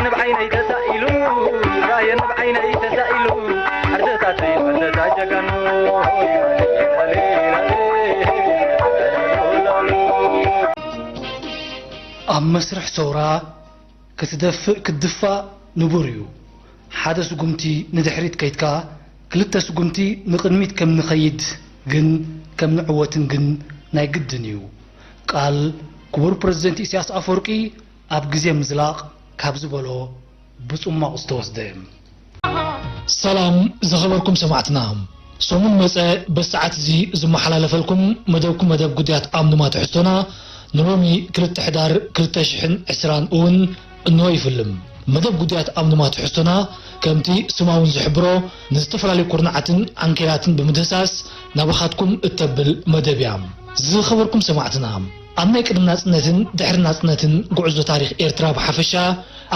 ንብዓይነይ ተሳኢሉ፣ ራየ ንብዓይነይ ተሳኢሉ፣ ዓርሰታተይ ዓርሰታ ጀጋኑ። ኣብ መስርሕ ሰውራ ክትደፍእ ክትድፋእ ንቡር እዩ። ሓደ ስጉምቲ ንድሕሪት ከይድካ፣ ክልተ ስጉምቲ ንቕድሚት ከም ንኸይድ ግን ከም ንዕወትን ግን ናይ ግድን እዩ። ቃል ክቡር ፕረዚደንት ኢሳያስ ኣፈወርቂ ኣብ ግዜ ምዝላቕ ካብ ዝበሎ ብጽሟቕ ዝተወስደ። ሰላም ዝኸበርኩም ሰማዕትና፣ ሰሙን መጸ በዚ ሰዓት እዚ ዝመሓላለፈልኩም መደብኩም መደብ ጉዳያት ኣምዱማ ትሕዝቶና ንሎሚ ክልተ ሕዳር ክልተ ሽሕን ዕስራን እውን እንሆ ይፍልም። መደብ ጉዳያት ኣምዱማ ትሕዝቶና ከምቲ ስማ እውን ዝሕብሮ ንዝተፈላለዩ ኩርናዓትን ዓንኬላትን ብምድህሳስ ናባኻትኩም እተብል መደብ እያ። ዝኸበርኩም ሰማዕትና፣ ኣብ ናይ ቅድሚ ናጽነትን ድሕሪ ናጽነትን ጉዕዞ ታሪኽ ኤርትራ ብሓፈሻ፣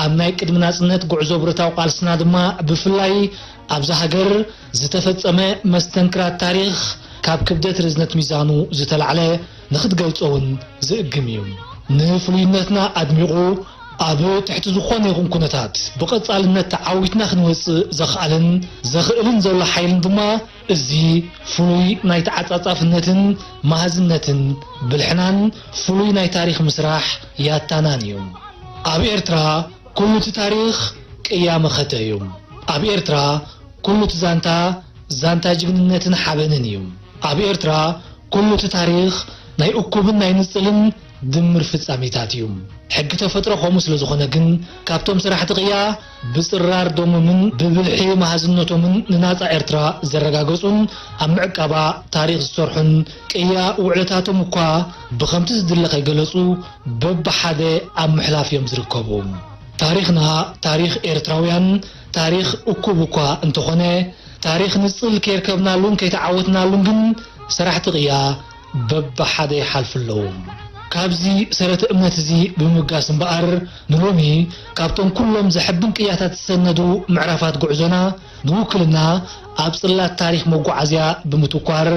ኣብ ናይ ቅድሚ ናጽነት ጉዕዞ ብረታዊ ቃልስና ድማ ብፍላይ ኣብዛ ሃገር ዝተፈጸመ መስተንክራት ታሪኽ ካብ ክብደት ርዝነት ሚዛኑ ዝተላዕለ ንኽትገልጾ እውን ዝእግም እዩ። ንፍሉይነትና ኣድሚቑ ኣብ ትሕቲ ዝኾነ ይኹን ኩነታት ብቐጻልነት ተዓዊትና ክንወጽእ ዘኽኣልን ዘኽእልን ዘሎ ሓይልን ድማ እዚ ፍሉይ ናይ ተዓጻጻፍነትን መሃዝነትን ብልሕናን ፍሉይ ናይ ታሪኽ ምስራሕ ያታናን እዩ። ኣብ ኤርትራ ኩሉ እቲ ታሪኽ ቅያ መኸተ እዩ። ኣብ ኤርትራ ኩሉ እቲ ዛንታ ዛንታ ጅግንነትን ሓበንን እዩ። ኣብ ኤርትራ ኩሉ እቲ ታሪኽ ናይ እኩብን ናይ ንጽልን ድምር ፍጻሜታት እዩ። ሕጊ ተፈጥሮ ከምኡ ስለ ዝኾነ ግን፣ ካብቶም ሰራሕቲ ቅያ ብጽራር ደሞምን ብብልሒ መሃዝነቶምን ንናጻ ኤርትራ ዘረጋገጹን ኣብ ምዕቃባ ታሪኽ ዝሰርሑን ቅያ ውዕለታቶም እኳ ብኸምቲ ዝድለ ከይገለጹ በብሓደ ኣብ ምሕላፍ እዮም ዝርከቡ። ታሪኽና ታሪኽ ኤርትራውያን ታሪኽ እኩብ እኳ እንተኾነ፣ ታሪኽ ንጽል ከይርከብናሉን ከይተዓወትናሉን ግን ሰራሕቲ ቅያ በብሓደ ይሓልፉ ኣለዉ። ካብዚ ሰረተ እምነት እዚ ብምብጋስ እምበኣር፣ ንሎሚ ካብቶም ኩሎም ዘሐብን ቅያታት ዝሰነዱ ምዕራፋት ጉዕዞና ንውክልና ኣብ ጽላት ታሪኽ መጓዓዝያ ብምትኳር፣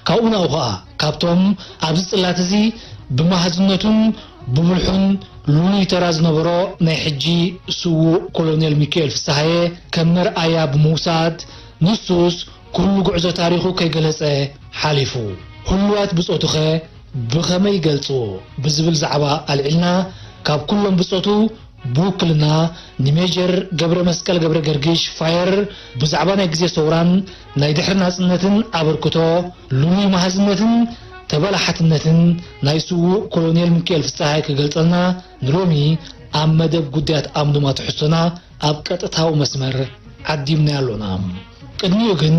ካብኡ ናብኡ ኸኣ ካብቶም ኣብዚ ጽላት እዚ ብመሃዝነቱን ብብልሑን ልሉይ ተራ ዝነበሮ ናይ ሕጂ ስዉእ ኮሎኔል ሚካኤል ፍስሃየ ከም መርኣያ ብምውሳድ፣ ንሱስ ኩሉ ጉዕዞ ታሪኹ ከይገለጸ ሓሊፉ። ህሉዋት ብጾቱኸ ብኸመይ ይገልጽዎ? ብዝብል ዛዕባ ኣልዒልና፣ ካብ ኩሎም ብጾቱ ብውክልና ንሜጀር ገብረ መስቀል ገብረ ገርግሽ ፋየር ብዛዕባ ናይ ግዜ ሰውራን ናይ ድሕሪ ናጽነትን ኣበርክቶ፣ ልሉይ መሃዝነትን ተበላሓትነትን ናይ ስዉእ ኮሎኔል ሚካኤል ፍስሃየ ክገልጸልና ንሎሚ ኣብ መደብ ጉዳያት ኣምዱማ ትሕዝቶና ኣብ ቀጥታዊ መስመር ዓዲምናዮ ኣሎና። ቅድሚኡ ግን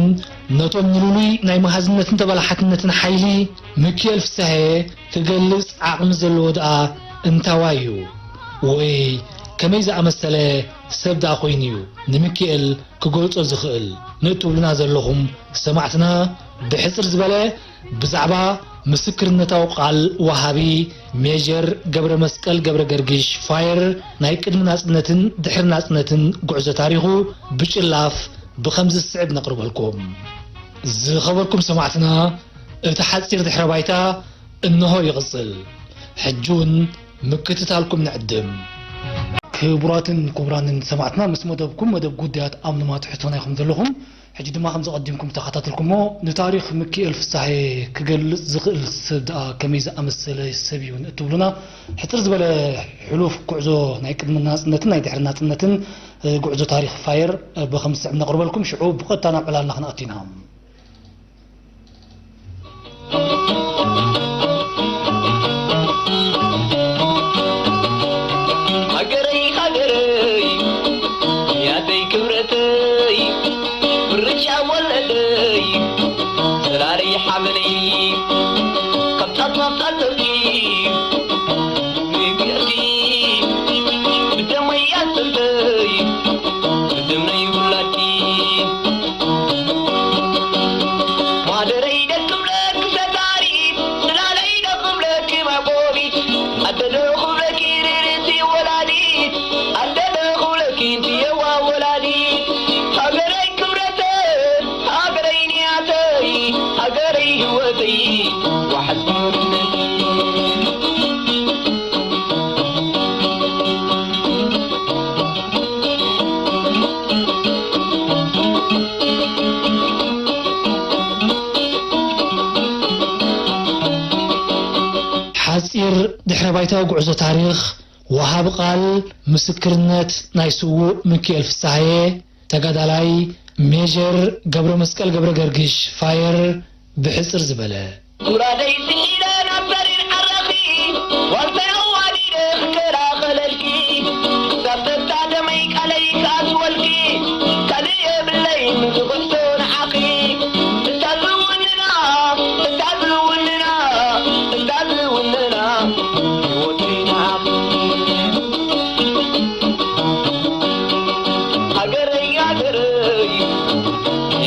ነቶም ንልሉይ ናይ መሃዝነትን ተበላሓትነትን ሓይሊ ሚካኤል ፍስሃየ ክገልጽ ዓቕሚ ዘለዎ ደኣ እንታዋይ እዩ? ወይ ከመይ ዝኣመሰለ ሰብ ደኣ ኮይኑ እዩ ንሚካኤል ክገልጾ ዝኽእል ንእትብሉና ዘለኹም ሰማዕትና፣ ብሕጽር ዝበለ ብዛዕባ ምስክርነታዊ ቃል ወሃቢ ሜጀር ገብረ መስቀል ገብረ ገርግሽ ፋየር ናይ ቅድሚ ናጽነትን ድሕሪ ናጽነትን ጉዕዞ ታሪኹ ብጭላፍ ብኸምዚ ዝስዕብ ነቕርበልኩም። ዝኸበርኩም ሰማዕትና፣ እቲ ሓጺር ድሕረ ባይታ እንሆ ይቕጽል። ሕጂ እውን ምክትታልኩም ንዕድም። ክቡራትን ክቡራንን ሰማዕትና፣ ምስ መደብኩም መደብ ጉዳያት ኣምዱማ ትሕዝቶና ኢኹም ዘለኹም። ሕጂ ድማ ከምዚ ቀዲምኩም ዝተኸታተልኩሞ ንታሪኽ ሚኪኤል ፍስሃየ ክገልጽ ዝኽእል ሰብ ደኣ ከመይ ዝኣመሰለ ሰብ እዩ ንእትብሉና፣ ሕጽር ዝበለ ሕሉፍ ጉዕዞ ናይ ቅድሚ ናጽነትን ናይ ድሕሪ ናጽነትን፣ እ፣ ጉዕዞ ታሪኽ ፋየር፣ እ፣ ብኸም ዝስዕብ ነቕርበልኩም። ሽዑ ብቐጥታ ናብ ዕላልና ክንኣቱ ኢና። ሃገረይ ሃገረይ ያተይ ክብረተይ ብርሻ ወለደይ ሰላሪ ሓበነይ ካብ ጣት ናብ ጣት ዘርጊ ንግዕቲ ብደመይ ኣጥንተይ ብደመይ ውላድኪ ማደረይ ደክብለኪ ፈጣሪ ጽላለይ ደክብለኪ ማቆቢት ኣደዶ ክብለኪ ርርቲ ወላዲት ኣደዶ ናይ ባይታዊ ጉዕዞ ታሪኽ፣ ወሃቢ ቃል፣ ምስክርነት ናይ ስዉእ ሚኪኤል ፍስሃየ፣ ተጋዳላይ ሜጀር ገብረ መስቀል ገብረ ገርግሽ ፋየር፣ ብሕጽር ዝበለ። ጉራደይ ስኢለ ናብ በሪር ዓረኺ፣ ዋልታይ ኣዋዲደ ክከላኸለልኪ፣ ክሳብ ተታ ደመይ ቃለይ ክኣትወልኪ፣ ካልእ የብለይን ዝኽሕሶ ንዓኺ። እታ ዝውንና፣ እታ ዝውንና፣ እታ ዝውንና፣ ህይወተይ ንዓኺ። ሃገረይ፣ ሃገረይ፣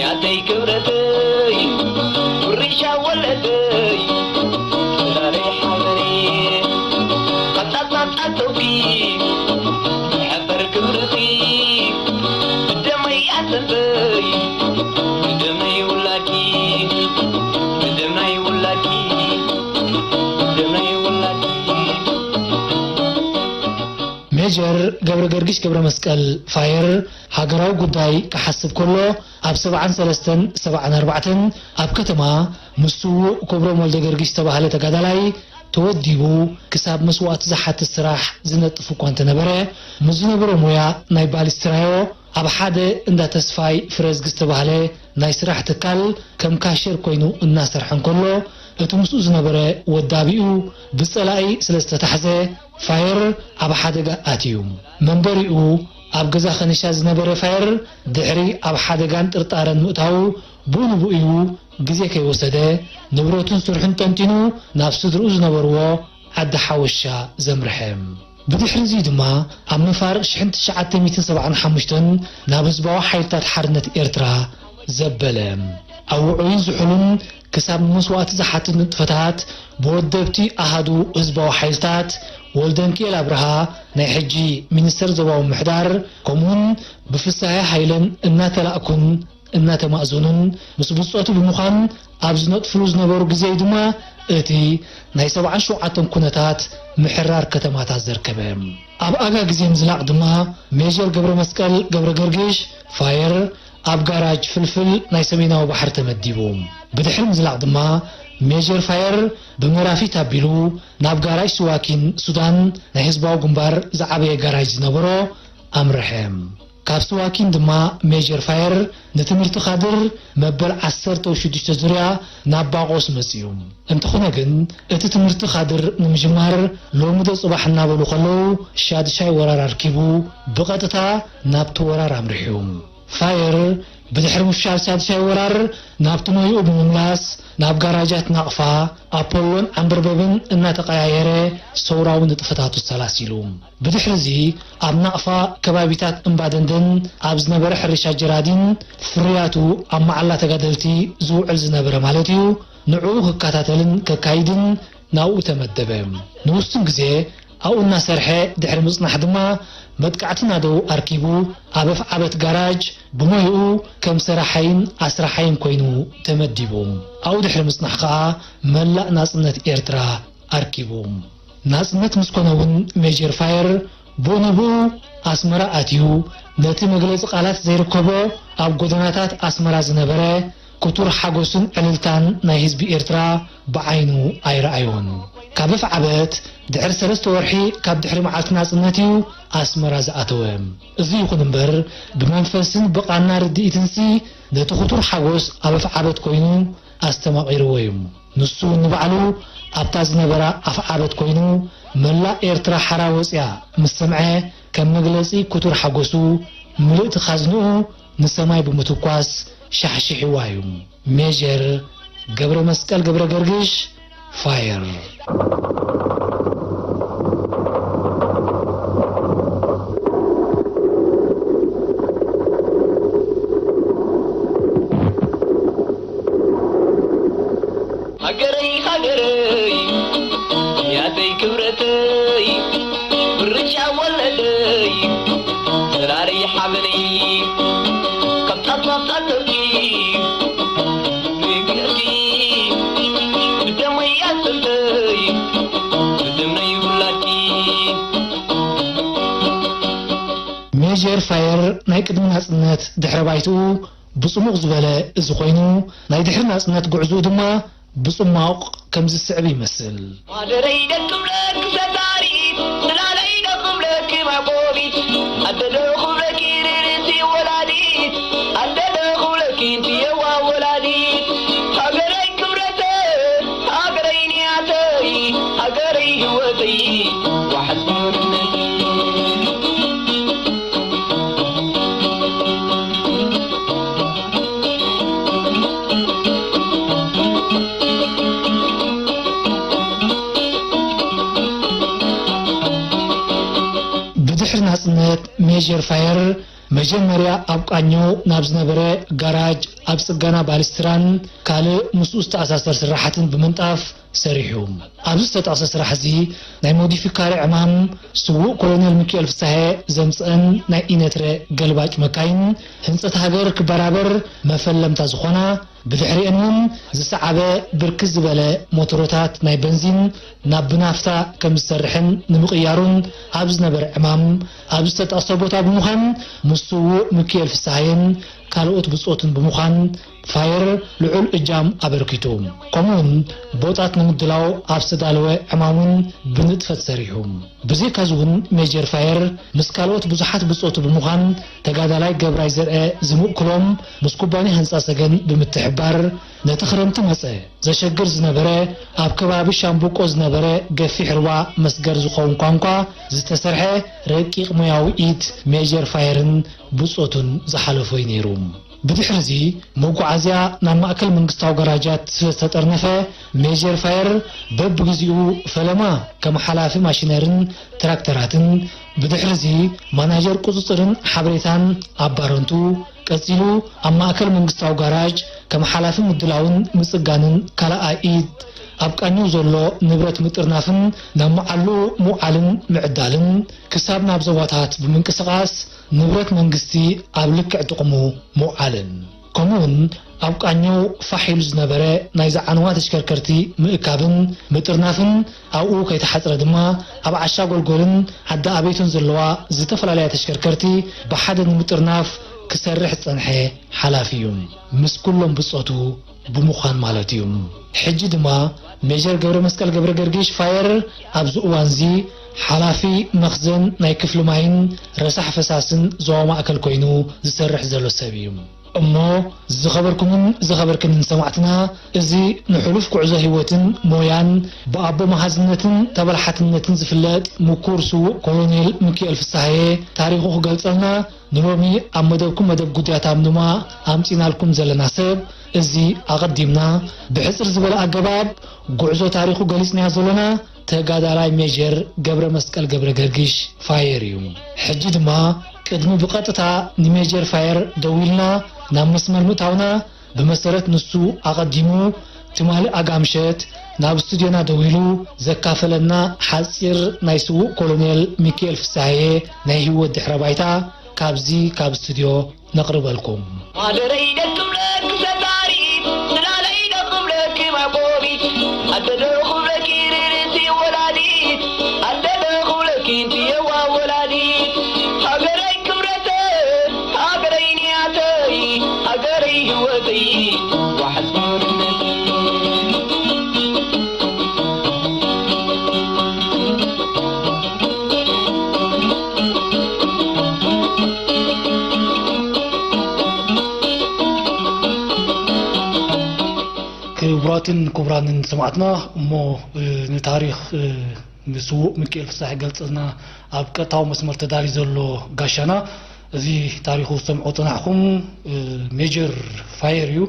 ያተይ ክብረተይ፣ ውርሻ ወለደይ፣ ጽላለይ ሓበረይ፣ ካብ ጣጣን ኣተውኪ፣ ሕበር ክብርኺ፣ ብደመይ ኣጽንተይ፣ ብደመይ ውላድኪ፣ ብደመይ ውላድኪ፣ ብደመይ ውላድኪ። ሜጀር ገብረ ገርጊሽ ገብረ መስቀል ፋየር ሃገራዊ ጉዳይ ክሓስብ ከሎ፣ ኣብ ሰብዓን ሰለስተን ሰብዓን ኣርባዕተን ኣብ ከተማ ምስ ስዉእ ክብሮም ወልደ ገርጊሽ ዝተባህለ ተጋዳላይ ተወዲቡ ክሳብ መስዋእቲ ዝሓትት ስራሕ ዝነጥፍ እኳ እንተነበረ፣ ምስ ዝነበሮ ሞያ ናይ ባሊስትራዮ ኣብ ሓደ እንዳ ተስፋይ ፍረዝጊ ዝተባህለ ናይ ስራሕ ትካል ከም ካሸር ኮይኑ እናሰርሐ እንከሎ፣ እቲ ምስኡ ዝነበረ ወዳቢኡ ብጸላኢ ስለ ዝተታሕዘ፣ ፋየር ኣብ ሓደጋ ኣትዩ። መንበሪኡ ኣብ ገዛ ከነሻ ዝነበረ ፋየር፣ ድሕሪ ኣብ ሓደጋን ጥርጣረን ምእታዉ፣ ብኡ ንብኡ እዩ ግዜ ከይወሰደ፣ ንብረቱን ስርሑን ጠንጢኑ ናብ ስድርኡ ዝነበርዎ ዓዲ ሓወሻ ዘምርሐ። ብድሕሪ እዚ ድማ ኣብ መፋርቕ ሽሕን ትሽዓተ ሚእትን ሰብዓን ሓሙሽተን ናብ ህዝባዊ ሓይልታት ሓርነት ኤርትራ ዘበለ። ኣብ ውዑይን ዝሑልን ክሳብ መስዋእቲ ዝሓትት ንጥፈታት ብወደብቲ ኣሃዱ ህዝባዊ ሓይልታት፣ ወልደንኪኤል ኣብርሃ፣ ናይ ሕጂ ሚኒስተር ዞባዊ ምሕዳር፣ ከምኡውን ብፍስሃየ ሃይለን እናተላእኩን እናተማእዘኑን ምስ ብጾቱ ብምዃን ኣብ ዝነጥፍሉ ዝነበሩ ግዜ እዩ ድማ እቲ ናይ ሰብዓን ሸውዓተን ኩነታት ምሕራር ከተማታት ዘርከበ። ኣብ ኣጋ ግዜ ምዝላቕ ድማ ሜጀር ገብረ መስቀል ገብረ ገርግሽ ፋየር ኣብ ጋራጅ ፍልፍል ናይ ሰሜናዊ ባሕሪ ተመዲቡ። ብድሕሪ ምዝላቕ ድማ ሜጀር ፋየር ብመራፊት ኣቢሉ ናብ ጋራጅ ስዋኪን ሱዳን ናይ ህዝባዊ ግንባር ዝዓበየ ጋራጅ ዝነበሮ ኣምርሐ። ካብ ስዋኪን ድማ ሜጀር ፋየር ንትምህርቲ ካድር መበል ዓሰርተ ሽዱሽተ ዙርያ ናብ ባቆስ መጺኡ። እንተኾነ ግን፣ እቲ ትምህርቲ ካድር ንምጅማር ሎሚ ዶ ጽባሕ እናበሉ ከለዉ፣ ሻድሻይ ወራር ኣርኪቡ ብቐጥታ ናብቲ ወራር ኣምሪሑ። ፋየር ብድሕሪ ምፍሻል ሻድሻይ ወራር ናብቲ ሞይኡ ብምምላስ፣ ናብ ጋራጃት ናቕፋ፣ ኣፖሎን ዓምበርበብን እናተቐያየረ ሰውራዊ ንጥፈታቱ ኣሰላሲሉ። ብድሕሪ እዚ ኣብ ናቕፋ ከባቢታት እምባደንደን ኣብ ዝነበረ ሕርሻ ጀራዲን ፍርያቱ ኣብ መዓላ ተጋደልቲ ዝውዕል ዝነበረ ማለት እዩ፣ ንዕኡ ክከታተልን ከካይድን ናብኡ ተመደበ። ንውሱን ግዜ ኣብኡ እናሰርሐ ድሕሪ ምጽናሕ ድማ መጥቃዕቲ ናደው ኣርኪቡ ኣብ ኣፍዓበት ጋራጅ ብሞይኡ ከም ሰራሓይን ኣስራሓይን ኮይኑ ተመዲቡ። ኣብኡ ድሕሪ ምጽናሕ ከኣ መላእ ናጽነት ኤርትራ ኣርኪቡ። ናጽነት ምስ ኮነ እውን ሜጀር ፋየር ብኡ ንብኡ ኣስመራ ኣትዩ ነቲ መግለጺ ቃላት ዘይርከቦ ኣብ ጎደናታት ኣስመራ ዝነበረ ክቱር ሓጎስን ዕልልታን ናይ ህዝቢ ኤርትራ ብዓይኑ ኣይረኣዮን። ካብ ኣፍዓበት ድሕሪ ሰለስተ ወርሒ ካብ ድሕሪ መዓልቲ ናጽነት እዩ ኣስመራ ዝኣተወ። እዚ ይኹን እምበር ብመንፈስን ብቓና ርድኢትንሲ ነቲ ክቱር ሓጎስ ኣብ ኣፍዓበት ኮይኑ ኣስተማቒርዎ እዩ። ንሱ እውን ንባዕሉ ኣብታ ዝነበራ ኣፍዓበት ኮይኑ መላእ ኤርትራ ሓራ ወጽያ ምስ ሰምዐ ከም መግለጺ ክቱር ሓጎሱ ምልእቲ ካዝንኡ ንሰማይ ብምትኳስ ሻሕሺሕዋ እዩ። ሜጀር ገብረ መስቀል ገብረ ገርግሽ ፋየር። ሃገረይ ሃገረይ ያተይ ክብረተይ ብርጫ ወለደይ ተራሪ ሓበነይ ካብ ጣጣ ጣጠርኪ ብግርኪ ብደመይ ኣጥንተይ ብደመይ ውላድኪ። ሜጀር ፋየር ናይ ቅድሚ ናጽነት ድሕረ ባይትኡ ብጽሙቕ ዝበለ እዚ ኮይኑ፣ ናይ ድሕሪ ናጽነት ጉዕዝኡ ድማ ብጽማቕ ከምዚ ዝስዕብ ይመስል። ማደረይ ደክምለክ ሰታሪት፣ ጽላለይ ደክምለክ ማቆቢት፣ ኣደደ ክብለኪ ርርእሲ ወላዲት፣ ኣደደ ክብለኪ እንትየዋ ወላዲት። ሃገረይ ክብረተ፣ ሃገረይ ንያተይ፣ ሃገረይ ህይወተይ፣ ዋሕስ ክብርነተይ። ብድሕሪ ናጽነት ሜጀር ፋየር መጀመርያ ኣብ ቃኘው ናብ ዝነበረ ጋራጅ ኣብ ጽገና ባሊስትራን ካልእ ምስኡ ዝተኣሳሰር ስራሓትን ብምንጣፍ ሰሪሑ። ኣብዚ ዝተጠቕሰ ስራሕ እዚ ናይ ሞዲፊካሪ ዕማም ስዉእ ኮሎኔል ሚኪኤል ፍሳሐ ዘምጽአን ናይ ኢነትረ ገልባጭ መካይን ህንጸት ሃገር ክበራበር መፈለምታ ዝኾና፣ ብድሕሪአን እውን ዝሰዓበ ብርክት ዝበለ ሞተሮታት ናይ በንዚን ናብ ብናፍታ ከም ዝሰርሕን ንምቕያሩን ኣብ ዝነበረ ዕማም ኣብ ዝተጠቕሰ ቦታ ብምዃን ምስ ስዉእ ሚኪኤል ፍስሃየን ካልኦት ብጾትን ብምዃን ፋየር ልዑል እጃም ኣበርኪቱ። ከምኡውን ቦጣት ንምድላው ኣብ ዝተዳለወ ዕማም እውን ብንጥፈት ሰሪሑ። ብዘይካዚ እውን ሜጀር ፋየር ምስ ካልኦት ብዙሓት ብጾቱ ብምዃን ተጋዳላይ ገብራይ ዘርአ ዝምእክሎም ምስ ኩባንያ ህንጻ ሰገን ብምትሕብባር ነቲ ክረምቲ መጸ ዘሸግር ዝነበረ ኣብ ከባቢ ሻምብቆ ዝነበረ ገፊሕ ሩባ መስገር ዝኸውን ኳንኳ ዝተሰርሐ ረቂቕ ሞያዊ ኢድ ሜጀር ፋየርን ብጾቱን ዝሓለፎ እዩ ነይሩ። ብድሕርዚ መጓዓዝያ ናብ ማእከል መንግስታዊ ጋራጃት ስለ ዝተጠርነፈ ሜጀር ፋየር በብግዚኡ ፈለማ ከም ሓላፊ ማሽነርን ትራክተራትን ብድሕርዚ ማናጀር ቁጽጽርን ሓበሬታን ኣብ ባረንቱ፣ ቀጺሉ ኣብ ማእከል መንግስታዊ ጋራጅ ከም ሓላፊ ምድላውን ምጽጋንን ካልኣይ ኢድ፣ ኣብ ቃኘው ዘሎ ንብረት ምጥርናፍን ናብ መዓልኡ ምውዓልን ምዕዳልን፣ ክሳብ ናብ ዞባታት ብምንቅስቓስ ንብረት መንግስቲ ኣብ ልክዕ ጥቕሙ ምውዓልን። ከምኡውን ኣብ ቃኘው ፋሕ ኢሉ ዝነበረ ናይ ዝዓነዋ ተሽከርከርቲ ምእካብን ምጥርናፍን ኣብኡ ከይተሓጽረ ድማ ኣብ ዓሻ ጎልጎልን ዓዲ ኣበይቶን ዘለዋ ዝተፈላለያ ተሽከርከርቲ ብሓደ ንምጥርናፍ ክሰርሕ ዝጸንሐ ሓላፊ እዩ። ምስ ኩሎም ብጾቱ ብምዃን ማለት እዩ። ሕጂ ድማ ሜጀር ገብረ መስቀል ገብረ ገርጊሽ ፋየር ኣብዚ እዋንዚ ሓላፊ መኽዘን ናይ ክፍሊ ማይን ረሳሕ ፈሳስን ዞባ ማእከል ኮይኑ ዝሰርሕ ዘሎ ሰብ እዩ። እሞ ዝኸበርኩምን ዝኸበርክንን ሰማዕትና፣ እዚ ንሕሉፍ ጉዕዞ ህይወትን ሞያን ብኣቦ መሃዝነትን ተበላሓትነትን ዝፍለጥ ምኩር ስዉእ ኮሎኔል ሚኪኤል ፍስሃየ ታሪኹ ክገልጸልና ንሎሚ ኣብ መደብኩም መደብ ጉዳያት ኣምንማ ኣምጺናልኩም ዘለና ሰብ፣ እዚ ኣቐዲምና ብሕጽር ዝበለ ኣገባብ ጉዕዞ ታሪኹ ገሊጽናዮ ዘሎና ተጋዳላይ ሜጀር ገብረ መስቀል ገብረ ገርጊሽ ፋየር እዩ። ሕጂ ድማ ቅድሚ ብቐጥታ ንሜጀር ፋየር ደዊልና ናብ መስመር ምእታውና፣ ብመሰረት ንሱ ኣቐዲሙ ትማሊ ኣጋምሸት ናብ ስቱድዮና ደዊሉ ዘካፈለና ሓጺር ናይ ስዉእ ኮሎኔል ሚኪኤል ፍስሃየ ናይ ህይወት ድሕረ ባይታ ካብዚ ካብ ስቱድዮ ነቕርበልኩም። ማደረይ ደክምለክ ሰታሪት፣ ጽላለይ ደክምለክ ማቆቢት፣ ኣደደ ክብለኪ ርርእሲ ወላዲት፣ ኣደደ ክብለኪ እንትየዋ ወላዲት፣ ሃገረይ ክብረተ፣ ሃገረይ ንያተይ፣ ሃገረይ ህይወተይ፣ ዋሕስ ክብርነተይ። ክቡራትን ክቡራንን ሰማዕትና፣ እሞ፣ እ፣ ንታሪኽ፣ እ፣ ንስዉእ ሚኪኤል ፍሳሐ ገልጸልና ኣብ ቀጥታዊ መስመር ተዳልዩ ዘሎ ጋሻና፣ እዚ ታሪኹ ዝሰምዖ ጸናሕኩም፣ እ፣ ሜጀር ፋየር እዩ።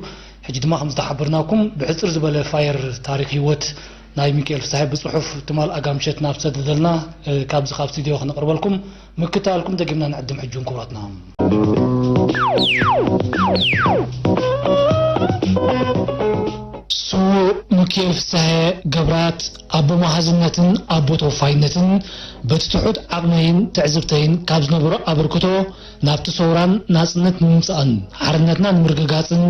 ሕጂ ድማ ከም ዝተሓበርናኩም ብሕጽር ዝበለ ፋየር ታሪኽ ህይወት ናይ ሚኪኤል ፍሳሐ ብጽሑፍ ትማል ኣጋምሸት ናብ ዝሰደደልና፣ እ፣ ካብዚ ካብ ስቱድዮ ክነቕርበልኩም ምክታልኩም ደጊምና ንዕድም ሕጂ እውን ክቡራትና። ስዉእ ሚኪኤል ፍሳሐ ገብራት ኣቦ መሃዝነትን ኣቦ ተወፋይነትን በቲ ትሑት ዓቕመይን ትዕዝብተይን ካብ ዝነበሮ ኣበርክቶ ናብቲ ሰውራን ናጽነት ንምምጻእን ሓርነትና ንምርግጋጽን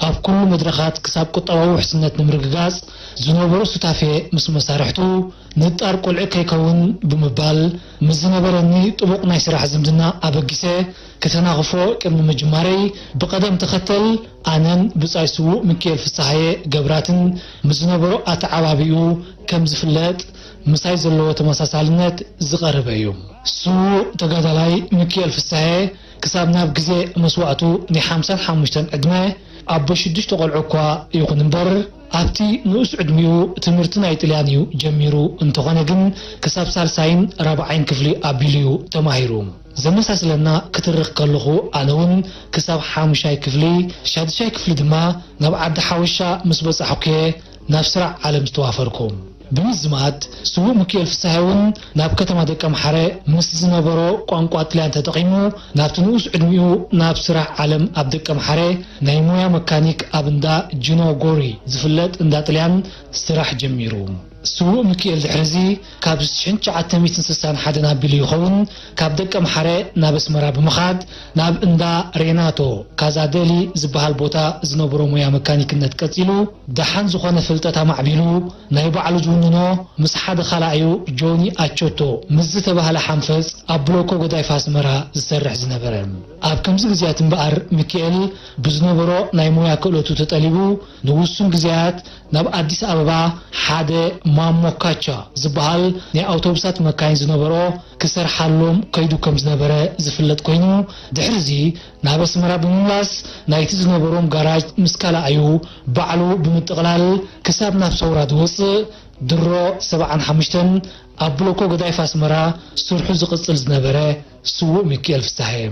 ኣብ ኩሉ መድረኻት ክሳብ ቁጠባዊ ውሕስነት ንምርግጋጽ ዝነበሮ ሱታፌ ምስ መሳርሕቱ ንጣር ቆልዑ ከይከውን ብምባል ምስ ዝነበረኒ ጥቡቕ ናይ ስራሕ ዝምድና ኣበጊሰ ክተናኽፎ ቅድሚ ምጅማረይ ብቐደም ተኸተል ኣነን ብጻይ ስዉእ ሚኪኤል ፍስሃየ ገብራትን ምስ ዝነበሮ ኣተዓባቢኡ ከም ዝፍለጥ ምሳይ ዘለዎ ተመሳሳልነት ዝቐረበ እዩ። ስዉእ ተጋዳላይ ሚኪኤል ፍስሃየ ክሳብ ናብ ግዜ መስዋእቱ ናይ ሓምሳን ሓሙሽተን ዕድመ ኣቦ ሽዱሽተ ቆልዑ እኳ ይኹን እምበር ኣብቲ ንኡስ ዕድሚኡ ትምህርቲ ናይ ጥልያን እዩ ጀሚሩ እንተኾነ ግን ክሳብ ሳልሳይን ራብዓይን ክፍሊ ኣቢሉ እዩ ተማሂሩ። ዘመሳስለና ክትርኽ ከለኹ ኣነ እውን ክሳብ ሓሙሻይ ክፍሊ፣ ሻድሻይ ክፍሊ ድማ ናብ ዓዲ ሓወሻ ምስ በጻሕኩ እየ ናብ ስራሕ ዓለም ዝተዋፈርኩ። ብምዝማድ ስዉእ ሚኪኤል ፍስሃየ እውን ናብ ከተማ ደቀምሓረ ምስ ዝነበሮ ቋንቋ ጥልያን ተጠቒሙ ናብቲ ንኡስ ዕድሚኡ ናብ ስራሕ ዓለም ኣብ ደቀምሓረ ናይ ሞያ መካኒክ ኣብ እንዳ ጅኖ ጎሪ ዝፍለጥ እንዳ ጥልያን ስራሕ ጀሚሩ። ስዉእ ሚኪኤል ድሕርዚ ካብ ሽሕን ትሽዓተ ሚእትን ስሳን ሓደን ኣቢሉ ይኸውን ካብ ደቀምሓረ ናብ ኣስመራ ብምኻድ ናብ እንዳ ሬናቶ ካዛደሊ ዝበሃል ቦታ ዝነበሮ ሞያ መካኒክነት ቀጺሉ ደሓን ዝኾነ ፍልጠት ኣማዕቢሉ ናይ ባዕሉ ዝውንኖ ምስ ሓደ ኻልኣዩ ጆኒ ኣቾቶ ምስ ዝተባህለ ሓንፈጽ ኣብ ብሎኮ ገዳይፍ ኣስመራ ዝሰርሕ ዝነበረ። ኣብ ከምዚ ግዜያት እምበኣር ሚኪኤል ብዝነበሮ ናይ ሞያ ክእለቱ ተጠሊቡ ንውሱን ግዜያት ናብ ኣዲስ ኣበባ ሓደ ማሞ ካቻ ዝበሃል ናይ ኣውቶቡሳት መካይን ዝነበሮ ክሰርሓሎም ከይዱ ከም ዝነበረ ዝፍለጥ ኮይኑ ድሕርዚ ናብ ኣስመራ ብምምላስ ናይቲ ዝነበሮም ጋራጅ ምስ ካልኣዩ ባዕሉ ብምጥቕላል ክሳብ ናብ ሰውራ ዝወፅእ ድሮ ሰብዓን ሓሙሽተን ኣብ ብሎኮ ገዳይፍ ኣስመራ ስርሑ ዝቕጽል ዝነበረ ስዉእ ሚኪኤል ፍስሃየ።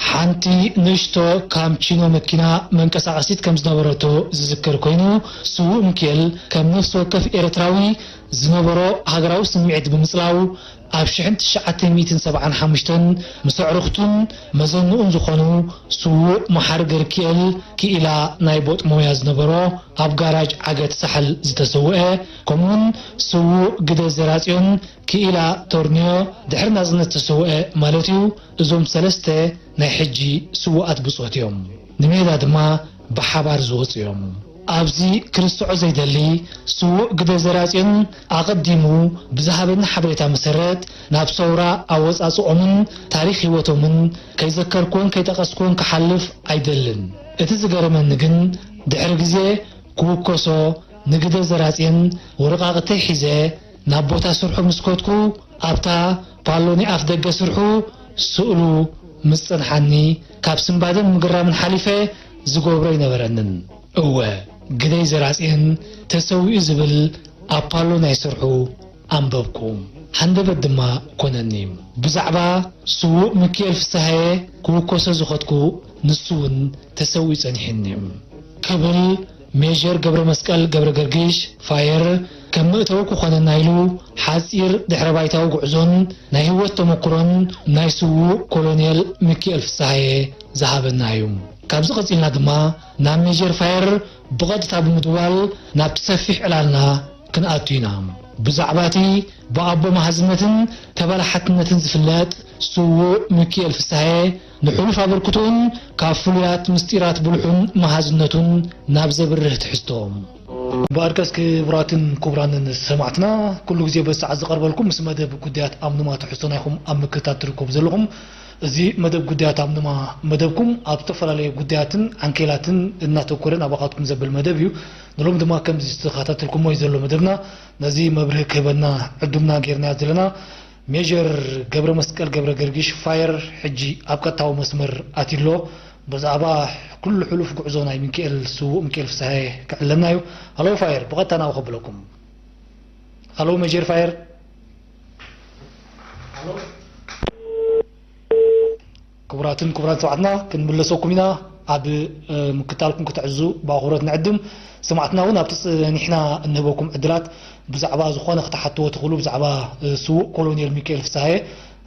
ሓንቲ ንእሽቶ ካምቺኖ መኪና መንቀሳቐሲት ከም ዝነበረቶ ዝዝከር ኮይኑ፣ ስዉእ ሚኪኤል ከም ነፍሲ ወከፍ ኤርትራዊ ዝነበሮ ሃገራዊ ስምዒት ብምጽላው ኣብ ሽሕን ትሽዓተ ሚእትን ሰብዓን ሓሙሽተን ምስ ኣዕሩኽቱን መዘንኡን ዝኾኑ ስዉእ መሓሪ ገርኪኤል ክኢላ ናይ ቦጥ ሞያ ዝነበሮ ኣብ ጋራጅ ዓገት ሳሕል ዝተሰውአ፣ ከምኡውን ስዉእ ግደ ዘራጽዮን ክኢላ ቶርኒዮ ድሕሪ ናጽነት ዝተሰውአ ማለት እዩ። እዞም ሰለስተ ናይ ሕጂ ስዉኣት ብጾት እዮም። ንሜዳ ድማ ብሓባር ዝወጹ እዮም። ኣብዚ ክርስዖ ዘይደሊ ስዉእ ግደ ዘራጽዮን ኣቐዲሙ ብዝሃበኒ ሓበሬታ መሰረት ናብ ሰውራ ኣወጻጽኦምን ታሪኽ ህይወቶምን ከይዘከርኩዎን ከይጠቐስኩዎን ክሓልፍ ኣይደልን። እቲ ዝገረመኒ ግን ድሕሪ ግዜ ክውከሶ ንግደ ዘራጽየን ወረቓቕተይ ሒዘ ናብ ቦታ ስርሑ ምስ ከድኩ ኣብታ ፓሎኒ ኣፍ ደገ ስርሑ ስእሉ ምስ ጸንሓኒ ካብ ስንባደን ምግራምን ሓሊፈ ዝገብሮ ኣይነበረንን። እወ ግደይ ዘራጽየን ተሰዊኡ ዝብል ኣብ ፓሎ ናይ ስርሑ ኣንበብኩ። ሃንደበት ድማ ኮነኒ። ብዛዕባ ስዉእ ሚኪኤል ፍስሃየ ክውከሶ ዝኸድኩ ንሱ እውን ተሰዊኡ ጸኒሑኒ ክብል ሜጀር ገብረመስቀል ገብረገርጊሽ ፋየር ከም መእተዊ ክኾነና ኢሉ ሓጺር ድሕረ ባይታዊ ጉዕዞን ናይ ህይወት ተመኩሮን ናይ ስዉእ ኮሎኔል ሚኪኤል ፍስሃየ ዝሃበና እዩ። ካብዚ ቀጺልና ድማ ናብ ሜጀር ፋየር ብቐጥታ ብምድዋል ናብቲ ሰፊሕ ዕላልና ክንኣቱ ኢና። ብዛዕባ እቲ ብኣቦ መሃዝነትን ተበላሓትነትን ዝፍለጥ ስዉእ ሚኪኤል ፍስሃየ ንሕሉፍ ኣበርክቶኡን ካብ ፍሉያት ምስጢራት ብልሑን መሃዝነቱን ናብ ዘብርህ ትሕዝቶ። እምበኣርከስ ክቡራትን ክቡራንን ሰማዕትና፣ ኩሉ ግዜ በዚ ሰዓት ዝቐርበልኩም ምስ መደብ ጉዳያት ኣምኑማ ትሕዝቶ ናይኹም ኣብ ምክትታል ትርከቡ ዘለኹም። እዚ መደብ ጉዳያት ኣምኑማ መደብኩም ኣብ ዝተፈላለዩ ጉዳያትን ዓንኬላትን እናተኮረ ናባኻትኩም ዘብል መደብ እዩ። ንሎም ድማ ከምዚ ዝተኸታተልኩሞ እዩ ዘሎ መደብና። ነዚ መብርሂ ክህበና ዕዱምና ጌርናዮ ዘለና ሜጀር ገብረ መስቀል ገብረ ገርጊሽ ፋየር ሕጂ ኣብ ቀጥታዊ መስመር ኣትዩ ኣሎ። ብዛዕባ ኩሉ ሕሉፍ ጉዕዞ ናይ ሚካኤል ስዉእ ሚካኤል ፍስሃየ ክዕለና እዩ። ሃሎ ፋየር፣ ብቐጥታ ናብኡ ከብለኩም። ሃሎ ሜጀር ፋየር። ክቡራትን ክቡራን ሰማዕትና ክንምለሰኩም ኢና። ኣብ፣ እ፣ ምክትታልኩም ክትሕዙ ብኣኽብሮት ንዕድም። ሰማዕትና እውን ኣብቲ ጸኒሕና እንህበኩም ዕድላት ብዛዕባ ዝኾነ ክትሓትዎ ትኽእሉ፣ ብዛዕባ፣ እ፣ ስዉእ ኮሎኔል ሚካኤል ፍስሃየ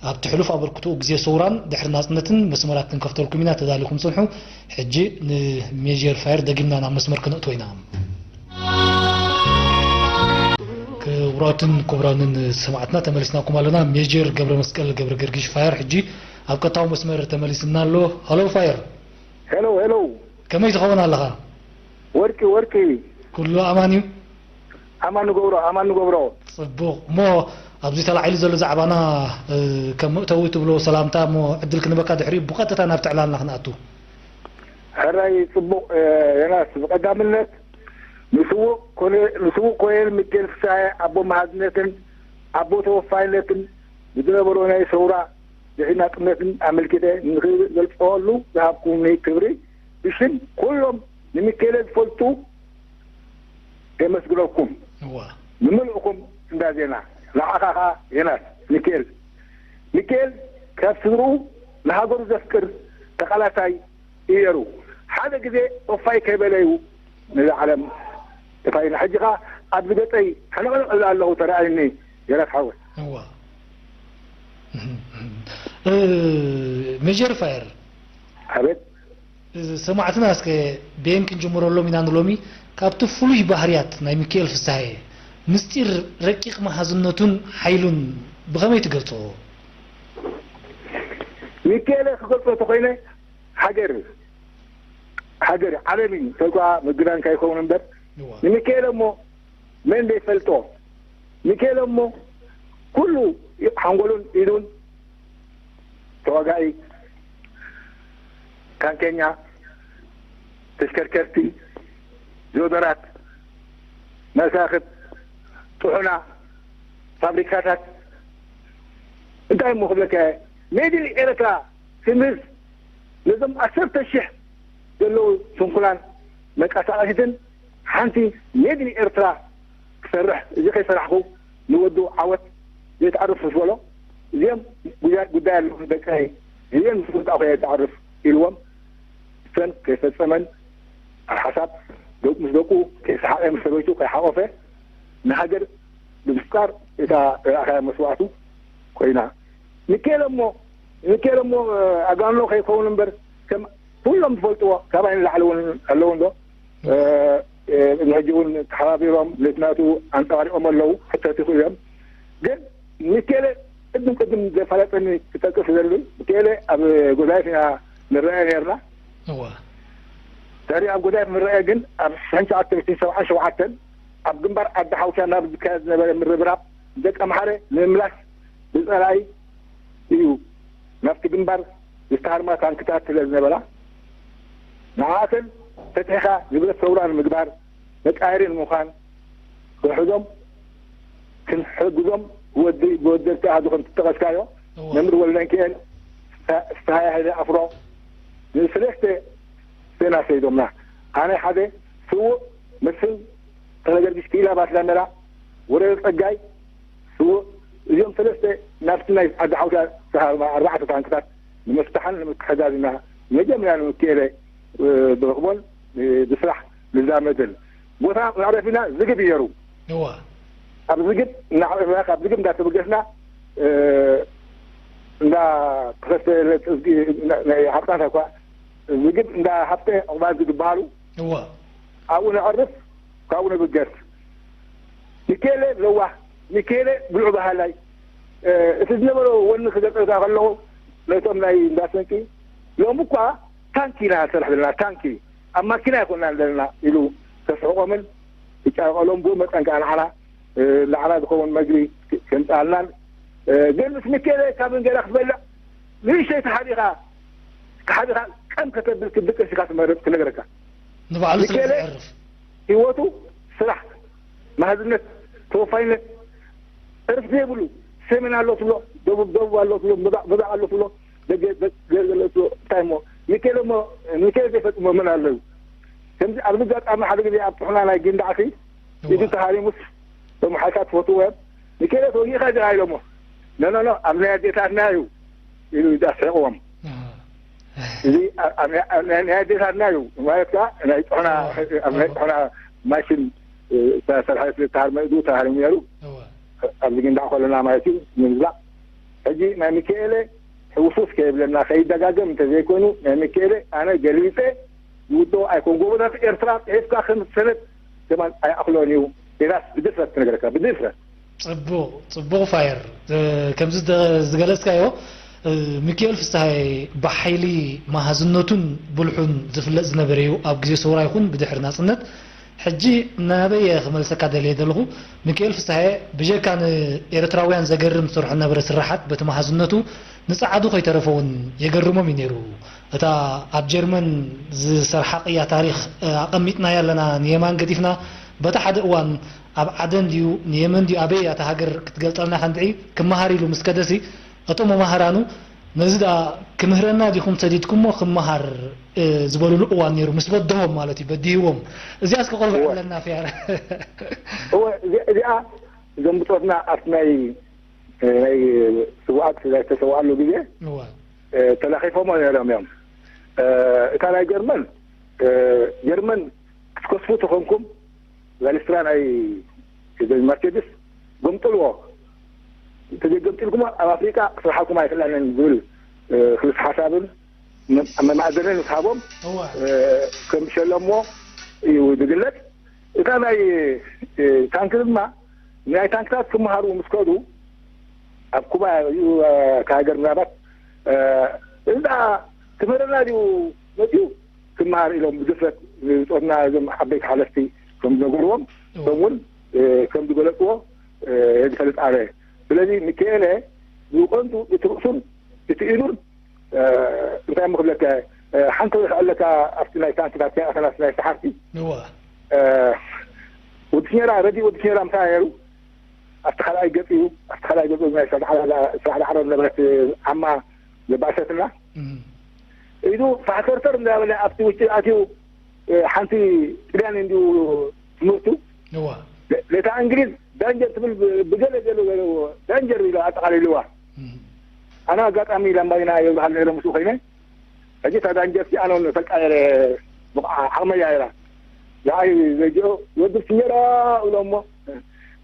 ኣብቲ ሕሉፍ ኣበርክትኡ ግዜ ሰውራን ድሕሪ ናጽነትን መስመራት ክንከፍተልኩም ኢና። ተዳሊኹም ጽንሑ። ሕጂ ንሜጀር ፋየር ደጊምና ናብ መስመር ክነእትዎ ኢና። ክቡራትን ክቡራትን ክቡራንን ሰማዕትና፣ ተመሊስናኩም ኣለና። ሜጀር ገብረ መስቀል ገብረ ገርጊሽ ፋየር ሕጂ ኣብ ቀጥታዊ መስመር ተመሊስና ኣሎ። ሃሎ ፋየር። ሄሎ፣ ሄሎ። ከመይ ትኸውን ኣለኻ? ወርቂ፣ ወርቂ። ኩሉ ኣማን እዩ? ኣማን ንገብሮ፣ ኣማን ንገብሮ። ጽቡቕ። እሞ ኣብዚ ተላዒሉ ዘሎ ዛዕባና፣ እ፣ ከም መእተዊ ትብሎ ሰላምታ እሞ ዕድል ክንበካ፣ ድሕሪኡ ብቐጥታ ናብቲ ዕላልና ክንኣቱ። ሕራይ ጽቡቕ፣ እ፣ ዮናስ፣ ብቐዳምነት ንስዉእ ኮነ-፣ ንስዉእ ኮሎኔል ሚካኤል ፍስሃየ ኣቦ መሃዝነትን ኣቦ ተወፋይነትን ብዝነበሮ ናይ ሰውራ ድሕሪ ናጽነትን ኣመልኪተ ንኽገልጸሉ ዝሃብኩምኒ ክብሪ ብሽም ኩሎም ንሚካኤል ዝፈልጡ የመስግነኩም። እዋ። ንምልእኹም እንዳ ዜና፣ ንዓኻ ኸኣ ዮናስ፣ ሚካኤል፣ ሚካኤል ካብ ስድርኡ ንሃገሩ ዘፍቅር ተቓላሳይ እዩ ነይሩ። ሓደ ግዜ ኦፋይ ከይበለ እዩ ነዛ ዓለም ተፋይና። ሕጂ ኸኣ ኣብዚ ገጸይ ሕንቕንቕ እብል ኣለኹ ተራእዩኒ ዮናስ ሓወይ። እዋ። እ፣ ሜጀር ፋየር። ኣቤት። ሰማዕትና እስከ ብየን ክንጅምረሎም ኢና ንሎሚ። ካብቲ ፍሉይ ባህርያት ናይ ሚካኤል ፍስሃየ፣ ምስጢር ረቂቕ መሃዝነቱን ሓይሉን ብኸመይ ትገልጾ? ሚካኤለ ክገልጾ እንተኾይነ፣ ሃገር፣ ሃገር፣ ዓለምን ተልኳ ምግናን ከይኸውን እምበር፣ እዋ። ንሚካኤለ እሞ መን ዘይፈልጦ? ሚካኤለ እሞ ኩሉ ሓንጎሉን ኢዱን ተዋጋኢ፣ ታንከኛ፣ ተሽከርከርቲ፣ ዞደራት፣ መሳኽት፣ ጥሑና፣ ፋብሪካታት፣ እንታይ እሞ ክብለካ እየ? ሜድ ኢን ኤርትራ ስም ህዝብ ነዞም ዓሰርተ ሽሕ ዘለዉ ስንኩላን መንቀሳቐሲትን ሓንቲ ሜድ ኢን ኤርትራ ክሰርሕ፣ እዚ ከይሰራሕኩ ንወዱ ዓወት ዘይትዓርፍ ምስ በሎ፣ እዚኦም ጉዳይ፣ ጉዳይ ኣለዎም ደቀይ፣ እዚኦም ምስ ወዳእኹ እየ ዝዓርፍ ኢልዎም፣ እተን ከይፈጸመን ኣብ ሓሳብ ደቁ ምስ ደቁ ከይሰሓቐ ምስ ሰበይቱ ከይሓቖፈ ንሃገር ብምፍቃር እታ ረኣኻያ መስዋእቱ ኮይና። ሚካኤል እሞ፣ ሚካኤል እሞ ኣጋኖ ከይከውን እምበር ከም ኩሎም ዝፈልጥዎ ካባይ ንላዕሊ እውን ኣለዉ እንዶ። እ፣ እ፣ ንሕጂ እውን ተሓባቢሮም ሌትናቱ ኣንጸባሪቖም ኣለዉ፣ ሕተት ይኽእሉ እዮም። ግን ሚካኤለ ቅድም ቅድም ዘፋለጠኒ ክጠቅስ ዝደሊ፣ ሚካኤለ ኣብ ጎዳይፍ ኢና ንረኣየ ነርና። እዋ። ድሕሪ ኣብ ጎዳይፍ ንረኣየ ግን ኣብ ሽሕን ትሽዓተ ሚእትን ሰብዓን ሸውዓተን ኣብ ግንባር ዓዲ ሓውሻ ናብ ዝካየድ ዝነበረ ምርብራብ ደቂ ኣምሓረ ንምምላስ ብጸላኢ እዩ ናብቲ ግንባር ዝተሃርማ ታንክታት ስለ ዝነበራ፣ ንዓኣተን ፈቲሕኻ ንብረት ሰውራ ንምግባር መቃየሪ ንምዃን ክሕዞም፣ ክንሕግዞም ብወዲ-፣ ብወደብቲ ኣሃዱ ከም ዝጠቐስካዮ፣ እዋ። መምህር ወልደንኪኤል፣ ፍስሃ-፣ ፍስሃየ ሃይለ ኣፍሮ፣ ንሰለስተ ዜና ሰይዶምና። ኣነ ሓደ፣ ስዉእ መስፍን ተኽለገርጊስ ክኢላ ባትላ ሜላ፣ ወረደ ጸጋይ፣ ስዉእ፣ እዚኦም ሰለስተ ናብቲ ናይ ዓዲ ሓውሻ ዝተሃርማ ኣርባዕተ ታንክታት ንምፍታሕን ንምትሕጋዝ ኢና መጀመርያ ንምክኤለ፣ እ፣ ብረኽቦን፣ እ፣ ብስራሕ ንዛመድን። ቦታ መዕረፊና ዝግብ እዩ ነይሩ። እዋ። ኣብ ዝግብ እናዓረፍና፣ ካብ ዝግብ እንዳተበገስና፣ እ፣ እንዳ ክልተ፣ ናይ ሃብታም እኳ ዝግብ እንዳ ሃብተ ዕቑባት ዝግበሃሉ እዋ። ኣብኡ ነዕርፍ፣ ካብኡ ንብገስ። ሚኬለ ለዋህ፣ ሚኬለ ብሉዕ በሃላይ፣ እ፣ እቲ ዝነበሮ ወኒ ክገልጸልካ ከለኹ፣ ነቶም ናይ እንዳ ሰንቂ፣ ሎሚ እኳ ታንኪ ኢና ንሰርሕ ዘለና፣ ታንኪ፣ ኣብ ማኪና ኣይኮንናን ዘለና ኢሉ ከስሕቖምን ክጫረቐሎም፣ ብኡ መጠን ከኣ ንዓና፣ እ፣ ንዓና ዝኸውን መግቢ ክ-፣ ከምጽኣልናን፣ እ፣ ግን ምስ ሚኬለ ካብ እንጌራ ክትበልዕ ንእሽተይ ተሓቢኻ፣ ተሓቢኻ ቀም ከተብል ክትድቅስ ኢኻ ትመርጽ ክነግረካ። ንባዕሉ ስለ ሚኬለ ዘዕርፍ። ህይወቱ ስራሕ፣ መሃዝነት፣ ተወፋይነት፣ ዕርፍ ዘይብሉ፣ ሰሜን ኣሎ ትብሎ፣ ደቡብ፣ ደቡብ ኣሎ ትብሎ፣ ምብራቕ፣ ምብራቕ ኣሎ ትብሎ፣ ደገ፣ ደገ፣ ደገ ኣሎ ትብሎ፣ እንታይ እሞ፣ ሚኬለ እሞ፣ ሚኬለ ዘይፈጽሞ መን ኣሎ እዩ? ከምዚ ኣብዚ ኣጋጣሚ ሓደ ግዜ ኣብ ጥሑና ናይ ጊንዳዕሲ እዋ። ኢዱ ተሃሪሙስ፣ እቶም ሓይልታት ትፈትዎ እዮም። ሚኬለ ተወጊእካ ዲኻ ኢሎሞ። ኖ፣ ኖ፣ ኖ፣ ኣብ ናይ ኣዴታትና እዩ ኢሉ ኢዱ ኣስሒቕዎም። ኣሃ። እዚ ኣብ፣ ኣብ ናይ፣ ኣብ ናይ፣ ናይ ኣዴታትና እዩ ማለት ከኣ ናይ ጥሑና፣ እዋ። ኣብ ናይ እዋ። ጥሑና ማሽን፣ እ፣ ዝተሰርሐ ዝተሃርመ ኢዱ ተሃሪሙ ነይሩ። እዋ። ኣብዚ ጊንዳዕ ከለና ማለት እዩ ንምዝላቕ። ሕጂ ናይ ሚካኤለ ሕውስውስ ከይብለና ከይደጋገም እንተዘይኮይኑ ናይ ሚካኤለ ኣነ ገሊጸ ይውድኦ ኣይኮን። ጎቦታት ኤርትራ ጽሒፍካ ከም ሰነድ ከማን ኣይኣኽሎን እዩ። ዮናስ ብድፍረት ክነግረካ፣ ብድፍረት። ጽቡቕ፣ ጽቡቕ ፋየር። እ፣ ከምዚ ዝደ-፣ ዝገለጽካዮ፣ እ፣ ሚኪኤል ፍስሃየ ብሓይሊ መሃዝነቱን ብልሑን ዝፍለጥ ዝነበረ እዩ። ኣብ ግዜ ሰውራ ይኹን ብድሕሪ ናጽነት። ሕጂ ናበይ እየ ክመልሰካ ደልየ ዘለኹ? ሚኪኤል ፍስሃየ ብጀካ ንኤርትራውያን ዘገርም ዝሰርሖ ዝነበረ ስራሓት በቲ መሃዝነቱ ንጸዓዱ ከይተረፈ እውን የገርሞም እዩ ነይሩ። እታ ኣብ ጀርመን ዝሰርሓ ቅያ ታሪኽ፣ እ፣ ኣቐሚጥናያ ኣለና፣ ንየማን ገዲፍና፣ በቲ ሓደ እዋን ኣብ ዓደን ድዩ ንየመን ድዩ ኣበይ እያ እታ ሃገር ክትገልጸልና ከንድዒ ክመሃር ኢሉ ምስ ከደሲ፣ እቶም መማህራኑ ነዚ ደኣ ክምህረና ዲኹም ሰዲድኩሞ ክመሃር፣ እ፣ ዝበሉሉ እዋን ነይሩ፣ ምስ በደሆም ማለት እዩ፣ በዲህዎም። እዚኣ እስከ ቁሩብ እወ። ዕለልና ፊያር። እወ፣ እዚ-፣ እዚኣ እዞም ብጾትና ኣብቲ ናይ፣ ናይ ስውኣት ዝተሰውኣሉ ግዜ እወ። እ፣ ተለኺፎሞ ነይሮም እዮም። እ፣ እታ ናይ ጀርመን፣ እ፣ ጀርመን ክትከስፉ ተኾንኩም፣ ዛሊስትራ ናይ መርሴድስ ገምጥልዎ። እንተዘይገምጢልኩሞ ኣብ ኣፍሪቃ ክስርሓልኩም ኣይክእላንን ዝብል፣ እ፣ ክልስ ሓሳብን መ-፣ መማእዘንን ምስ ሃቦም፣ እወ። እ፣ ከም ዝሸለምዎ እዩ ዝግለጽ። እታ ናይ፣ እ፣ ታንክ ድማ፣ ናይ ታንክታት ክመሃሩ ምስ ከዱ፣ ኣብ ኩባ እዩ፣ እ፣ እቲ ሃገር ምናልባት፣ እ፣ እዚ ደኣ ክምህረና ድዩ መጺኡ ክመሃር ኢሎም ብድፍረት ዝጾትና እዞም ዓበይቲ ሓለፍቲ ከም ዝነገርዎም፣ እወ። እቶም እውን፣ እ፣ ከም ዝገለጽዎ፣ እ፣ ዝፈልጥ ኣነ። ስለዚ ሚካኤለ ብቐንዱ እቲ ርእሱን እቲ ኢዱን፣ እ፣ እንታይ እሞ ክብለካ፣ እ፣ ሓንቲ ርኢኻ ኣለካ ኣብቲ ናይ ታንክታት ናይ ኣሰናስ ናይ ሰሓርቲ። እወ። እ፣ ወዲ ፊኘራ፣ ረዲእ ወዲ ፊኘራ ምሳና ነይሩ። ኣብቲ ካልኣይ ገጽ እዩ። ኣብቲ ካልኣይ ገጽ ናይ ስራሕ ዳዕሮ፣ ስራሕ ዳዕሮ ዝነበረት ዓማ ዘባእሰትና። እም። ኢዱ ፋሕተርተር እንዳበለ ኣብቲ ውሽጢ ኣትዩ፣ እ፣ ሓንቲ ጥልያን እንዲሁ ትምህርቱ። እወ። ለ-፣ ሌታ እንግሊዝ ዳንጀር ትብል ብ-፣ ብገለ ገለ ገለ ዳንጀር ኢሉ ኣጠቓሊልዋ። እም። ኣነ ኣጋጣሚ ላምባዲና እየ ዝበሃል ነይረ ምስኡ ኮይነ። ሕጂ እታ ዳንጀር እቲኣ ነው ፈልጣ ነይረ፣ ብቕ-፣ ዓቕመይ እያ ነይራ። ንዓይ ዘጅኦ ወዲ ፍየራ እብሎ እሞ፣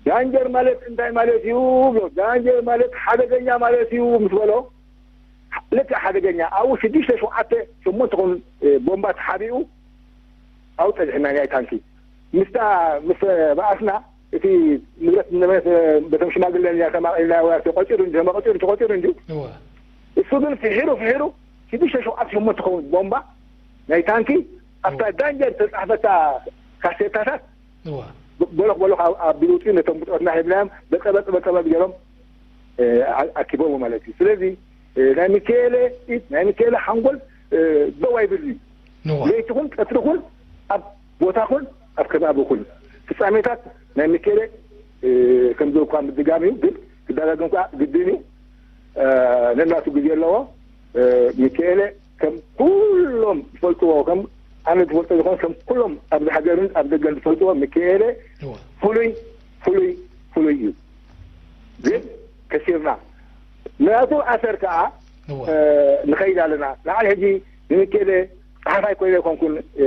ዳንጀር ማለት እንታይ ማለት እዩ ብሎ፣ ዳንጀር ማለት ሓደገኛ ማለት እዩ ምስ በሎ፣ ልክዕ ሓደገኛ ኣብኡ ሽዱሽተ ሸውዓተ ሸሞንተ ኾን ቦምባ ተሓቢኡ ኣብኡ ጸኒሕና ናይ ታንኪ። ምስታ ምስ በኣስና እቲ ንብረት ንብረት በቶም ሽማግለ እያ ተማቒልና ወይ ተቖጺሩ እንጂ ተማቒጺሩ ተቖጺሩ እንጂ እወ። እሱ ግን ፍሒሩ ፍሒሩ ሽዱሽተ ሸውዓተ ሸሞንተ ኸውን ቦምባ ናይ ታንኪ ኣብታ እወ። ዳንጀር ዝተጻሕፈታ ካሴታታት እወ። ብ-፣ በሎኽ በሎኽ ኣብ-፣ ኣቢሉ ውፅኡ ነቶም ብጾትና ሂብናዮም በጠበጥ በጠበጥ ገይሮም፣ እ፣ ኣ-፣ ኣኪቦም ማለት እዩ። ስለዚ፣ እ፣ ናይ ሚካኤለ ኢድ፣ ናይ ሚካኤለ ሓንጎል፣ እ፣ ደው ኣይብል እዩ። እወ። ለይቲ ኹን ቀትሪ ኹን ኣብ ቦታ ኹን ኣብ ከባቢ ኹን ፍጻሜታት ናይ ሚካኤለ፣ እ፣ ከም ዝበልኩኻ ምድጋም እዩ፣ ግን ክደጋገም ከዓ ግድን እዩ። እ፣ ነናቱ ግዜ ኣለዎ። እ፣ ሚካኤለ ከም ኩሎም ዝፈልጥዎ፣ ከም ኣነ ዝፈልጦ ዝኾነ፣ ከም ኩሎም ኣብዚ ሃገርን ኣብ ደገን ዝፈልጥዎ ሚካኤለ እወ። ፍሉይ፣ ፍሉይ፣ ፍሉይ እዩ። ግን ከሲርና። ናቱ ኣሰር ከዓ፣ እወ። እ፣ ንኸይድ ኣለና። ንዓይ ሕጂ ንሚካኤለ ጸሓፋይ ኮይነ ኣይኮንኩን፣ እ፣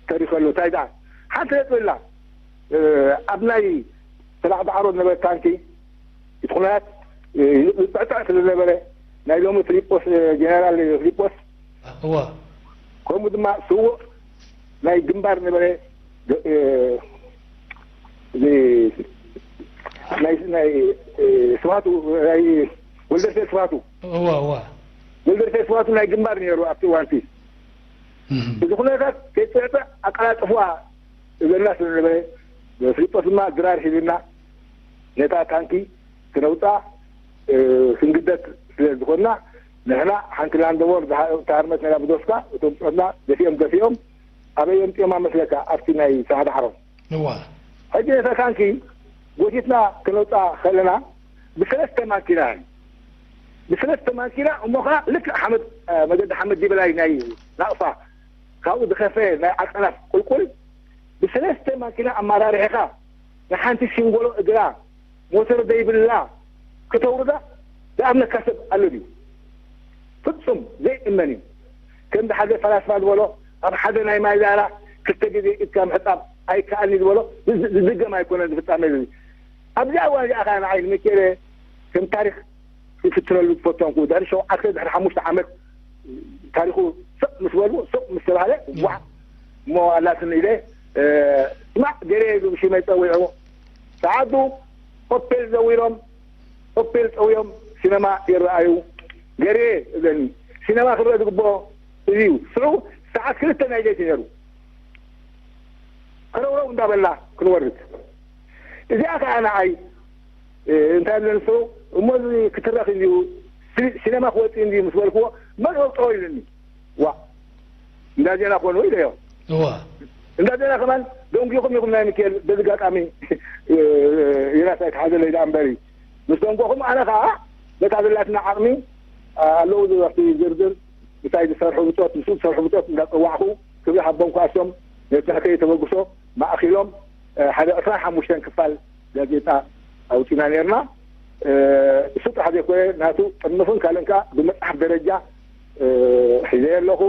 ተሪኸሉ። እንታይ ደኣ? ሓንቲ ነጥቢ ኣላ። እ፣ ኣብ ናይ ሰላዕ ዳዕሮ ዝነበረ ታንኪ፣ እቲ ኩነታት፣ እ፣ ይጥዕጣዕ ስለ ዝነበረ፣ ናይ ሎሚ ፍሊጶስ፣ እ፣ ጀነራል ፍሊጶስ፣ እወ። ከምኡ ድማ ስዉእ ናይ ግንባር ነበረ፣ እ፣ እዚ ናይ፣ ናይ፣ እ፣ ስብሃቱ፣ ናይ ወልደርፌል ስብሃቱ። እወ፣ እወ። ወልደርፌል ስብሃቱ ናይ ግንባር ነይሩ ኣብቲ እዋንቲ። እህ። እዚ ኩነታት ከይጥዕጥዕ ኣቀላጥፍዋ እብለና ስለ ዝነበረ፣ ፍሊጶስ ድማ ድራር ሒዙና ነታ ታንኪ ክነውፅኣ፣ እ፣ ክንግደድ ስለ ዝኾንና፣ ንሕና ሓንቲ ላንድ ሮቨር ዝሃ-፣ እታ ሃርመት ነይራ ብዶስካ፣ እቶም ጸና ደፊኦም ደፊኦም ኣበይ የምፅኦም መስለካ? ኣብቲ ናይ ሰዓት ዓረብ። እዋ። ሕጂ ነታ ታንኪ ጎቲትና ክነውፅኣ ከለና ብሰለስተ ማኪና፣ ብሰለስተ ማኪና እሞ ኸዓ ልክዕ ሓመድ፣ እ፣ መገዲ ሓመድ ዲበላይ ናይ ናቕፋ ካብኡ ዝኸፈ ናይ ዓጸናፍ ቁልቁል ብሰለስተ ማኪና ኣመራርሒኻ ንሓንቲ ሽንጎሎ እግራ ሞተር ዘይብላ ክተውርዳ ዝኣምነካ ሰብ ኣሎ ድዩ? ፍጹም ዘይእመን እዩ። ከምዚ ሓደ ፈላስፋ ዝበሎ ኣብ ሓደ ናይ ማይ ዛራ ክልተ ግዜ ኢድካ ምሕጻብ ኣይከኣልኒ ዝበሎ ዝ-፣ ዝ-፣ ዝድገም ኣይኮነን እዚ ፍጻሜ እዚ። ኣብዚኣ እዋን እዚኣ ኸኣ ንዓይ ንሚኬለ ከም ታሪኽ ይፍትነሉ ዝፈተንኩ፣ ድሕሪ ሸውዓተ፣ ድሕሪ ሓሙሽተ ዓመት ታሪኹ ስቕ ምስ በሉ፣ ስቕ ምስ ተባህለ፣ እም። ዋዕ እሞ ኣላትኒ ኢለ፣ እ፣ ስማዕ፣ ገሬ ኢሉ ብሽመይ ጸዊዑ፣ ጸዓዱ፣ ኦፔል ዘዊሮም፣ ኦፔል ጠውዮም ሲነማ ይረኣዩ። ገሬ እብለኒ፣ ሲነማ ክረአ ዝግብኦ እዚ እዩ። ስዑ ሰዓት ክልተ ናይ ለይቲ ነይሩ። ከረውረው እንዳበልና ክንወርድ። እዚኣ ከዓ ንዓይ፣ እ፣ እንታይ ብለን ስዑ፣ እሞ እዚ ክትረኽ እንዲዩ፣ ሲ-፣ ሲነማ ክወፅእ እንዲዩ ምስ በልክዎ፣ መን ወቅዖ ኢሉኒ። ዋ፣ እንዳ ዜና ኮኑ ኢለዮ። እዋ። እንዳ ዜና ከማን ደንጉኹም ኢኹም ናይ ሚካኤል፣ በዚ ኣጋጣሚ፣ እ፣ ዮናስ ኣይትሓዘለይ ደኣ እምበሪ። ምስ ደንጎኹም ኣነ ኸዓ በታ ዘላትና ዓቕሚ፣ ኣ-፣ ኣለዉ ዝበኽቲ ዝርዝር፣ ምሳይ ዝሰርሑ ብጾት፣ ምስኡ ዝሰርሑ ብጾት እንዳጸዋዕኹ ክብሪ ሃቦም ክኣሶም ነቲ ናተይ ተበግሶ ማእኺሎም፣ እ፣ ሓደ ዕስራን ሓሙሽተን ክፋል ጋዜጣ ኣውጺና ነርና። እ፣ እሱ ጥራሕ ዘይኮነ፣ ናቱ ጥርንፉን ካልእን ከኣ ብመጽሓፍ ደረጃ፣ እ፣ ሒዘዮ ኣለኹ።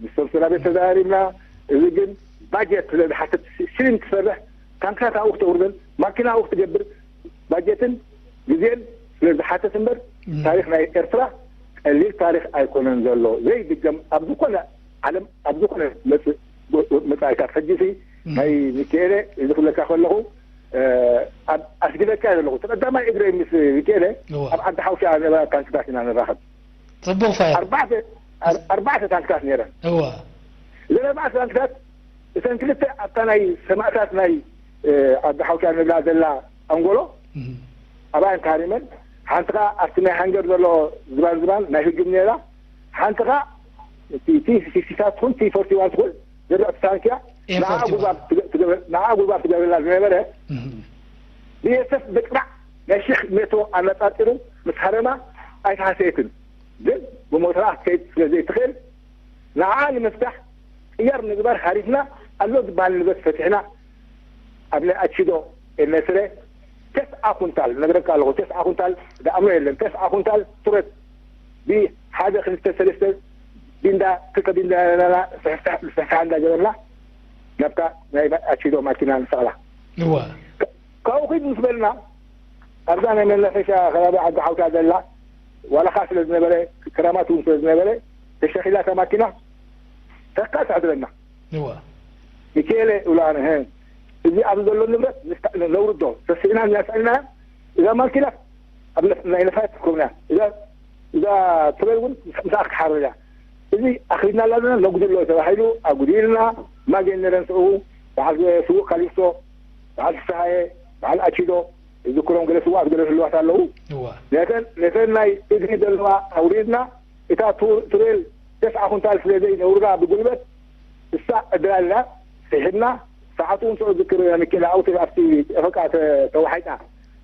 ምስ ሰብ ስድራ ቤት ተዘራሪብና። እዚ ግን ባጀት ስለ ዝሓትት፣ ሲ-፣ ሲሊም ትሰርሕ፣ ታንክታት ኣብኡ ክተውርደን፣ ማኪና ኣብኡ ክትገብር፣ ባጀትን ግዜን ስለ ዝሓትት እምበር፣ እም። ታሪኽ ናይ ኤርትራ ቀሊል ታሪኽ ኣይኮነን ዘሎ። ዘይድገም፣ ኣብ ዝኾነ ዓለም፣ ኣብ ዝኾነ መጽ-፣ መጻኢታት፣ ሕጂሲ እም። ናይ ሚካኤለ እዚ ክብለካ ከለኹ፣ እ፣ ኣብ ኣስጊደካ ዘለኹ፣ እቲ ቀዳማይ እግረይ ምስ ሚካኤለ እዋ። ኣብ ዓዲ ሓውሻ ዝነበራ ታንክታት ኢና ንራኸብ። ጽቡቕ ፋየር። ኣርባዕተ፣ ኣር-፣ ኣርባዕተ ታንክታት ነይረን። እዋ። እዘን ኣርባዕተ ታንክታት፣ እተን ክልተ ኣብታ ናይ ሰማእታት ናይ፣ እ፣ ዓዲ ሓውሻ ንብላ ዘላ ኣንጎሎ፣ እም። ኣብኣን ተሃሪመን፣ ሓንቲ ኸኣ ኣብቲ ናይ ሃንገር ዘሎ ዝባን ዝባን ናይ ህጁም ነይራ፣ ሓንቲ ኸኣ እቲ፣ እቲ ሲክስቲታት ትኹን፣ ቲ ፎርቲ ዋን ትኹን፣ ዝርዕቲ ታንክያ፣ ኤም ንዓ ፎርቲ ዋን። ጉልባብ ትገ-፣ ትገበ-፣ ንዓ ጉልባብ ትገብረላ ዝነበረ፣ እም። ብኤስኤፍ ብጥባዕ ናይ ሽሕ ሜትሮ ኣነጻጺሩ ምስ ሃረማ ኣይተሃሰየትን። ግን ብሞተራ ክትከይድ ስለ ዘይትኽእል፣ ንዓ ንምፍታሕ ቅየር ምግባር ሃሪፍና፣ ኣሎ ዝበሃል ንብረት ፈቲሕና፣ ኣብ ናይ ኣቺዶ ኤልነስረ ተስዓ ኩንታል፣ ነግረካ ኣለኹ፣ ተስዓ ኩንታል፣ ዝኣምኖ የለን፣ ተስዓ ኩንታል ቱረት ብሓደ ክልተ ሰለስተ ቢንዳ፣ ክልተ ቢንዳ እናበልና ስሕፍሕፍ፣ ስሕፍሕፍ እንዳገበርና ናብታ ናይ ኣቺዶ ማኪና ንሰቕላ። እዋ። ካ-፣ ካብኡ ኺድ ምስ በልና፣ ኣብዛ ናይ መናፈሻ ከባቢ ዓዲ ሓውሻ ዘላ፣ ዋላኻ ስለ ዝነበረ፣ ክራማት እውን ስለ ዝነበረ፣ ተሸኺላ እታ ማኪና፣ ተካ ትዕድለና። እዋ። ሚካኤለ እብሎ ኣነ፣ "ሀ፣ እዚ ኣብዚ ዘሎ ንብረት ንስታ-፣ ነውርዶ፣ ሰሲዕና እናስዕልና፣ እዛ ማኪና ኣብ ነፍ-፣ ናይ ነፋሪት ትርከብና፣ እዛ፣ እዛ ትበል እውን ምስ-፣ ምስኣ ክትሓርር እያ። እዚ ኣኽሊልና ኣለና፣ ነጉድሎ" ተባሂሉ፣ ኣጉዲልና፣ ማጌን ነረን ስዑ፣ በዓል ስዉእ ካሊስቶ፣ በዓል ፍስሃየ፣ በዓል ኣቺዶ፣ ዝዝክሮም ገለ ስዉኣት ገለ ህልዋት ኣለዉ። እዋ። ነተን፣ ነተን ናይ እግሪ ዘለዋ ኣውሪድና፣ እታ ቱ-፣ ቱሬል ተስዓ ኩንታል ስለ ዘይነውርዳ ብጉልበት፣ እሳ ዕድላልና ስሒብና፣ ሰዓቱ እውን ስዑ ዝክር ሚካኤል ኣብቲ፣ ኣብቲ ጨፈቃ ተ-፣ ተዋሒጣ።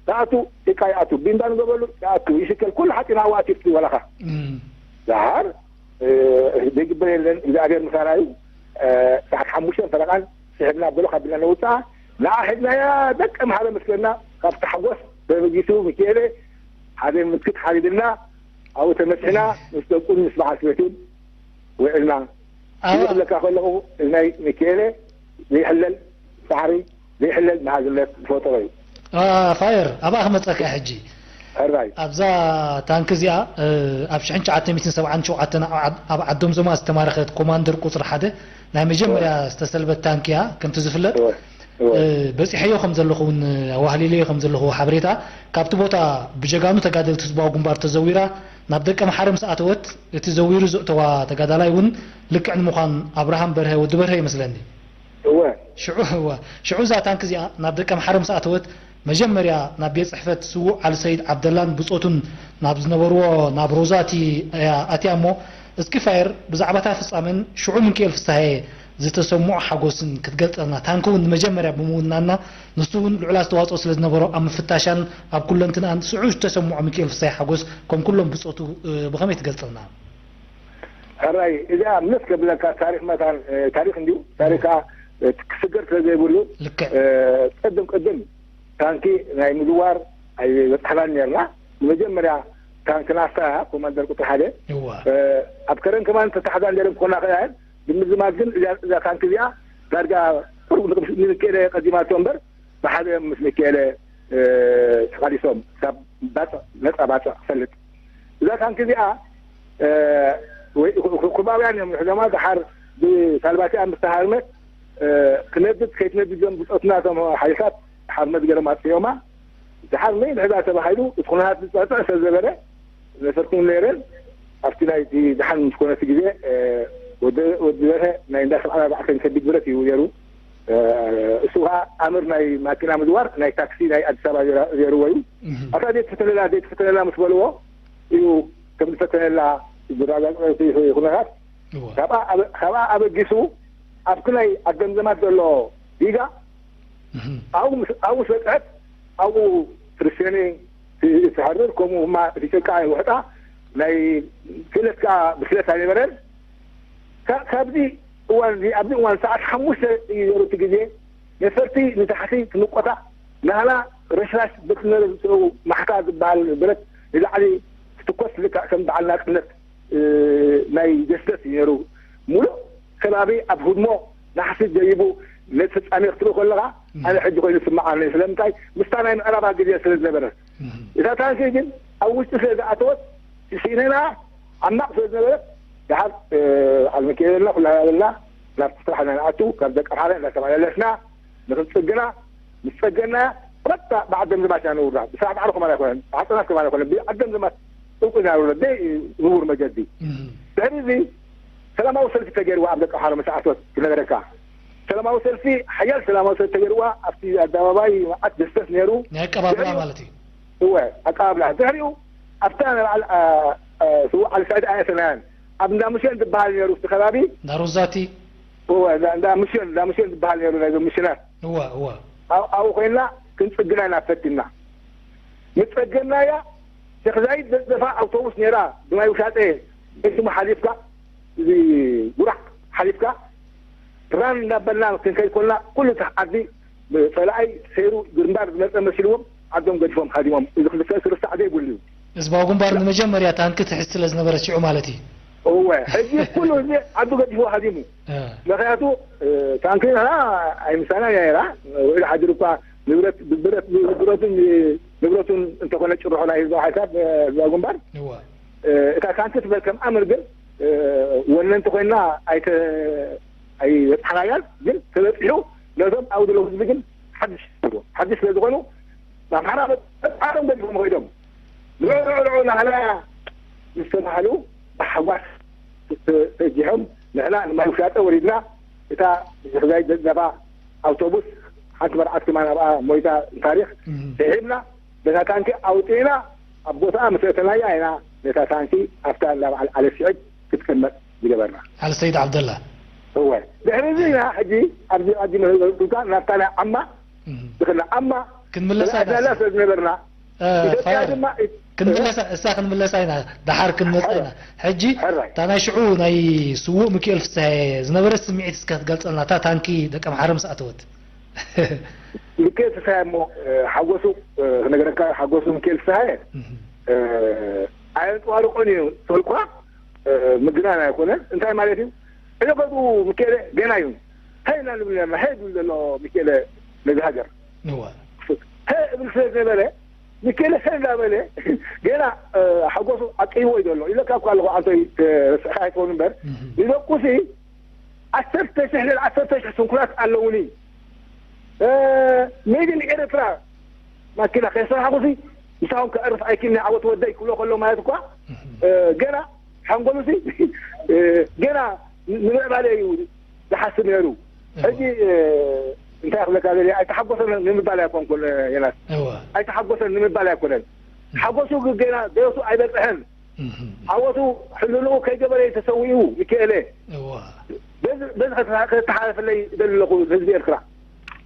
ሰዓቱ ጭቃ ይኣቱ፣ ቢንዳ ንገበሉ ይኣቱ፣ ይሽከል፣ ኩሉ ሓፂን ኣብኡ ኣትዩ ዋላኻ። እም። ደሓር፣ እ፣ ዘይግበር የለን፣ እግዚኣብሔር ምሳና እዩ። እ፣ ሰዓት ሓሙሽተን ፈረቓን ስሒብና በሎ ካብ ቢንዳ ነውፅኣ። ንዓ ሒዝናያ ደቀ መሓረ መስለና፣ ካብቲ ሓጎስ ተበጊሱ ሚካኤለ ሓደ ምልክት ሓሪድልና፣ ኣብኡ ተመሲሕና፣ ምስ ደቁን ምስ በዓልቲ ቤቱን ውዒልና። ኣዋ። እዚ ክብለካ ከለኹ፣ እዚ ናይ ሚካኤለ ዘይሕለል ጻዕሪ፣ ዘይሕለል መሃዝነት ዝፈጠሮ እዩ። ኣ፣ ፋየር፣ ኣብኣ ክመጸካ ሕጂ። ሕራይ። ኣብዛ ታንኪ እዚኣ፣ እ፣ ኣብ ሽሕን ትሽዓተ ሚእትን ሰብዓን ሸውዓተን ኣብ ዓድ-፣ ኣብ ዓዶም ዞማ ዝተማረኸት ኮማንደር ቁጽሪ ሓደ ናይ መጀመርያ እወ። ዝተሰልበት ታንኪ እያ። ከምቲ ዝፍለጥ፣ እወ። እወ። እ፣ በጺሐዮ ከም ዘለኹ እውን ኣዋህሊለዮ ከም ዘለኹ ሓበሬታ፣ ካብቲ ቦታ ብጀጋኑ ተጋደልቲ ህዝባዊ ግንባር ተዘዊራ ናብ ደቀ መሓረ ምስ ኣተወት፣ እቲ ዘዊሩ ዘእተዋ ተጋዳላይ እውን ልክዕ ንምዃን ኣብርሃም በርሀ ወዲ በርሀ ይመስለኒ። እወ። ሽዑ፣ እወ። ሽዑ እዛ ታንክ እዚኣ ናብ ደቀ ምሓረ ምስ ኣተወት፣ መጀመርያ ናብ ቤት ጽሕፈት ስዉእ ዓሊ ሰይድ ዓብደላን ብጾቱን ናብ ዝነበርዎ ናብ ሮዛቲ እያ ኣትያ እሞ፣ እስኪ ፋየር ብዛዕባ እታ ፍጻመን ሽዑ ሚካኤል ፍስሃየ ዝተሰምዖ ሓጎስን ክትገልጸልና፣ ታንክ እውን ንመጀመርያ ብምውናና ንሱ እውን ልዑል ኣስተዋጽኦ ስለ ዝነበሮ ኣብ ምፍታሻን ኣብ ኩለንትናኣን፣ ሽዑ ዝተሰምዖ ሚካኤል ፍስሃየ ሓጎስ ከም ኩሎም ብጾቱ፣ እ፣ ብኸመይ ትገልጸልና? ሕራይ፣ እዚኣ ምስ ከብለካ ታሪኽ መታን፣ እ፣ ታሪኽ እንድዩ። ታሪኻ፣ እ፣ ክስገር ስለ ዘይብሉ፣ ልክዕ። እ፣ ቅድም ቅድም ታንኪ ናይ ምዝዋር ኣይበጻሕናን ነርና። ንመጀመርያ ታንክና እሳ እያ፣ ኮማንደር ቁጽሪ ሓደ። እዋ። እ፣ ኣብ ከረን ከማን ተታሕዛ ነረን ክኾና ክእላ እየን። ብምዝማዝ ግን እዛ፣ እዛ ታንኪ እዚኣ ዳርጋ ቁሩብ ንክም-፣ ንሚካኤለ ቀዲማቶ እምበር፣ ብሓደ ምስ ሚካኤለ፣ እ፣ ተቓሊሶም፣ ክሳብ ባጽዕ፣ ነጻ ባጽዕ ክፈልጥ። እዛ ታንኪ እዚኣ፣ እ፣ ወይ ሩ-፣ ሩ-፣ ሩባውያን እዮም ዝሕዞማ፣ ደሓር ብሳልባቲኣ ምስ ተሃርመት፣ እ፣ ክነድድ ከይትነድድ እዮም ብጾትና እቶም ሓይልታት ሓርመት ገይሮም ኣጥፊኦማ። ድሓር መይ ምሕዛ ተባሂሉ እቲ ኩነታት ዝጸጽዕ ሰብ ዘበለ ነፈርኩም ነይረን ኣብቲ ናይ እቲ ድሓን ምስ ኮነቲ ግዜ ወዲ በርሀ ናይ እንዳ ሰብዓን ኣርባዕተን ከቢድ ብረት እዩ ነይሩ። እሱ ከዓ ኣምር ናይ ማኪና ምዝዋር ናይ ታክሲ ናይ ኣዲስ ኣበባ ነይርዎ እዩ። ኣታ ዘይትፈተነላ ዘይትፈተነላ ምስ በልዎ እዩ ከም ዝፈተነላ ዝረጋገጠ ኩነታት። ካብኣ ኣበጊሱ ኣብቲ ናይ ኣደምዘማት ዘሎ ዲጋ ኣብኡ ምስ በፅሐት ኣብኡ ትርሸኒ ትሕርር፣ ከምኡ ድማ እቲ ጨቃ ይውሕጣ። ናይ ክእለት ከዓ ብስለት ኣይነበረን። ካብዚ እዋን እዚ ኣብዚ እዋን ሰዓት ሓሙሽተ እዩ ዘሩ እቲ ግዜ ነፈርቲ ንታሕቲ ትንቆታ ናህላ ረሽራሽ በቲ ዝነበረ ዝስዕቡ ማሕካ ዝበሃል ብረት ንላዕሊ ትትኮስ ልክዕ ከም በዓል ናፅነት ናይ ደስደስ እዩ ነይሩ። ሙሉእ ከባቢ ኣብ ህድሞ ናሕሲ ደይቡ ነቲ ፍጻሜ ክትርኢ ከለኻ ኣነ ሕጂ ኮይኑ ይስምዓኒ። ስለምንታይ ምስታ ናይ ምዕራባ ግዜ ስለ ዝነበረት እታ ታንኪ ግን ኣብ ውሽጢ ስለ ዝኣተወት ስኢነና ዓማቕ ስለ ዝነበረት ድሓር ዓልመኪኤልና ኩላና በልና ናብቲ ስራሕና ንኣቱ ካብ ደቂ ኣምሓራ እንዳተመላለስና ንክንፅግና ምስ ፀገና ረታ ብዓደም ዘማት ኢና ንውራ ብስራሕ ባዕሉ ከማን ኣይኮነን ብዓፀናት ከማን ኣይኮነን ብዓደም ዘማት እውቅና ንውረ ንቡር መገዲ ድሕሪ እዚ ሰላማዊ ሰልፊ ተገይርዋ ኣብ ደቂ ኣምሓራ መሰዓቶት ክነገረካ ሰላማዊ ሰልፊ ሓያል ሰላማዊ ሰልፊ ተገይርዋ ኣብቲ ኣደባባይ መዓት ደስደስ ነይሩ ናይ ኣቀባብላ ማለት እዩ እወ ኣቀባብላ ድሕሪኡ ኣብታ ንበዓል ስዉእ ዓሊ ስዒድ ኣየሰናያን ኣብ እንዳ ሙሴን ዝበሃል ነይሩ እቲ ከባቢ እንዳ ሮዛቲ እወ እንዳ ሙሴን እንዳ ሙሴን ዝበሃል ነይሩ ናይዞም ምሽናት እወ እወ ኣብኡ ኮይንና ክንፅግና ኢና ፈቲና ምስ ፀገናያ ሸክ ዛይድ ዘፅደፋ ኣውቶቡስ ነይራ ብማይ ውሻጠ ሽሙ ሓሊፍካ እዚ ጉራሕ ሓሊፍካ ራን እንዳበልና ክንከይድ ኮልና ኩሉ እቲ ዓዲ ፀላኣይ ሰይሩ ግንባር ዝመፀ መሲልዎም ዓዶም ገዲፎም ሃዲሞም እዚ ክልተ ክርሳዕ ዘይብሉ እዩ ህዝባዊ ግንባር ንመጀመርያ ታንኪ ትሕዝ ስለ ዝነበረት ሽዑ ማለት እዩ እወ ሕጂ ኩሉ ህዝቢ ዓዱ ገዲፎ ሃዲሙ ምክንያቱ ታንኪ ንሕና ኣይምሳና ነይራ ውዒል ሓዲሩ እኳ ንብረት ብብረት ብብረቱን ንብረቱን እንተኾነ ጭርሖ ናይ ህዝባዊ ሓይልታት ህዝባዊ ግንባር እታ ታንኪ ትበል ከም ኣምር ግን ወነንቲ ኮይና ኣይተ ኣይበፅሓናያን ግን ተበፂሑ ነዞም ኣብኡ ዘለዉ ህዝቢ ግን ሓድሽ ሓድሽ ስለ ዝኾኑ ኣምሓራ ዓለም ገዲፎም ኮይዶም ልዑ ልዑ ልዑ ናህላ ዝተባህሉ ብሓጓስ ተጅሖም ንሕና ንማይ ውሻጠ ወሪድና እታ ዝሕዛይ ዘባ ኣውቶቡስ ሓንቲ መርዓት ከማን ኣብኣ ሞይታ ታሪክ ስሒብና በታ ታንኪ ኣውፂእና ኣብ ቦታኣ ምስ እተናያ ኢና ነታ ታንኪ ኣብታ እንዳ በዓል ዓለ ስዕድ ክትቅመጥ ዝገበርና። ዓለ ሰይድ ዓብደላ። እወ። ድሕሪ እዚ ኢና ሕጂ ኣብዚ ሕጂ መህበብቱካ ናብታ ናይ ዓማ ዝኽና ዓማ ክንምለሳ ኢና። ስለ ዝነበርና ኢትዮጵያ ድማ ክንምለሳ እሳ ክንምለሳ ኢና ደሓር ክንመፃ ኢና። ሕጂ እታ ናይ ሽዑ ናይ ስዉእ ሚኪኤል ፍስሃየ ዝነበረ ስምዒት እስከ ክትገልፀልና እታ ታንኪ ደቂ ኣምሓረ ምስ ኣተወት። ሚኪኤል ፍስሃየ እሞ ሓጎሱ ክነገረካ ሓጎሱ ሚኪኤል ፍስሃየ ኣየንፀባርቆን እዩ ተልኳ ምግናን ኣይኮነን እንታይ ማለት እዩ ዕለቀቱ ሚኪኤለ ገና እዩ እንታይ ኢና ንብል ነርና ሀይ ዝብል ዘሎ ሚኪኤለ ነዚ ሃገር ሀ እብል ስለ ዝነበረ ሚኪኤለ ሀ እንዳበለ ገና ሓጎሱ ዓቂብዎ እዩ ዘሎ ኢለካ እኳ ኣለኹ ዓንቶይ ረስዕካ ኣይትኸውን እምበር ንደቁሲ ዓሰርተ ሽሕ ልዕሊ ዓሰርተ ሽሕ ስንኩላት ኣለውኒ ሜድን ኤርትራ ማኪና ከይሰራሕኹሲ ምሳኹም ከዕርፍ ኣይክእልን ዓወት ወደይ ክብሎ ከሎ ማለት እኳ ገና ሓንጎሉሲ ገና ንምዕባለ እዩ ዝሓስብ ነይሩ ሕጂ እንታይ ክብለካ ዘ ኣይተሓጎሰን ንምባል ኣይኮንኩን የናስ ኣይተሓጎሰን ንምባል ኣይኮነን ሓጎሱ ግን ገና ደረሱ ኣይበፅሐን ዓወቱ ሕልንኡ ከይገበረ ተሰዊኡ ሚካኤለ በዚ ከተሓላለፈለይ ይደሊ ኣለኹ ህዝቢ ኤርትራ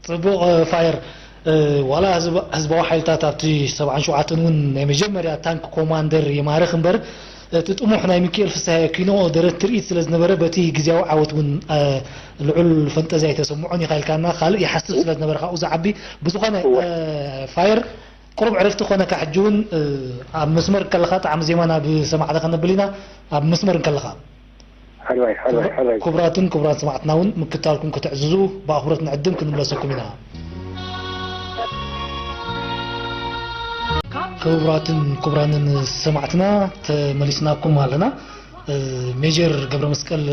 ጽቡቕ ፋየር ዋላ ህዝባዊ ሓይልታት ኣብቲ ሰብዓን ሸውዓተን እውን ናይ መጀመርያ ታንክ ኮማንደር ይማርኽ እምበር እቲ ጥሙሕ ናይ ሚካኤል ፍስሃየ ኪኖ ደረት ትርኢት ስለ ዝነበረ በቲ ግዜያዊ ዓወት እውን ልዑል ፈንጠዝያ ኣይተሰምዖን ኢኻ ኢልካና ካልእ ይሓስብ ስለ ዝነበረ ካብኡ ዝዓቢ ብዝኾነ ፋየር ቁሩብ ዕረፍቲ ኮነካ ሕጂ እውን ኣብ መስመር ከለኻ ጣዕሚ ዜማ ናብ ሰማዕቲ ከነብል ኢና ኣብ መስመር እንከለኻ ሕራይ ሕራይ ሕራይ ክቡራትን ክቡራን ሰማዕትና እውን ምክታልኩም ክትዕዝዙ ብኣኽብሮት ንዕድም ክንምለሰኩም ኢና ክቡራትን ክቡራንን ሰማዕትና ተመሊስናኩም ኣለና ሜጀር ገብረ መስቀል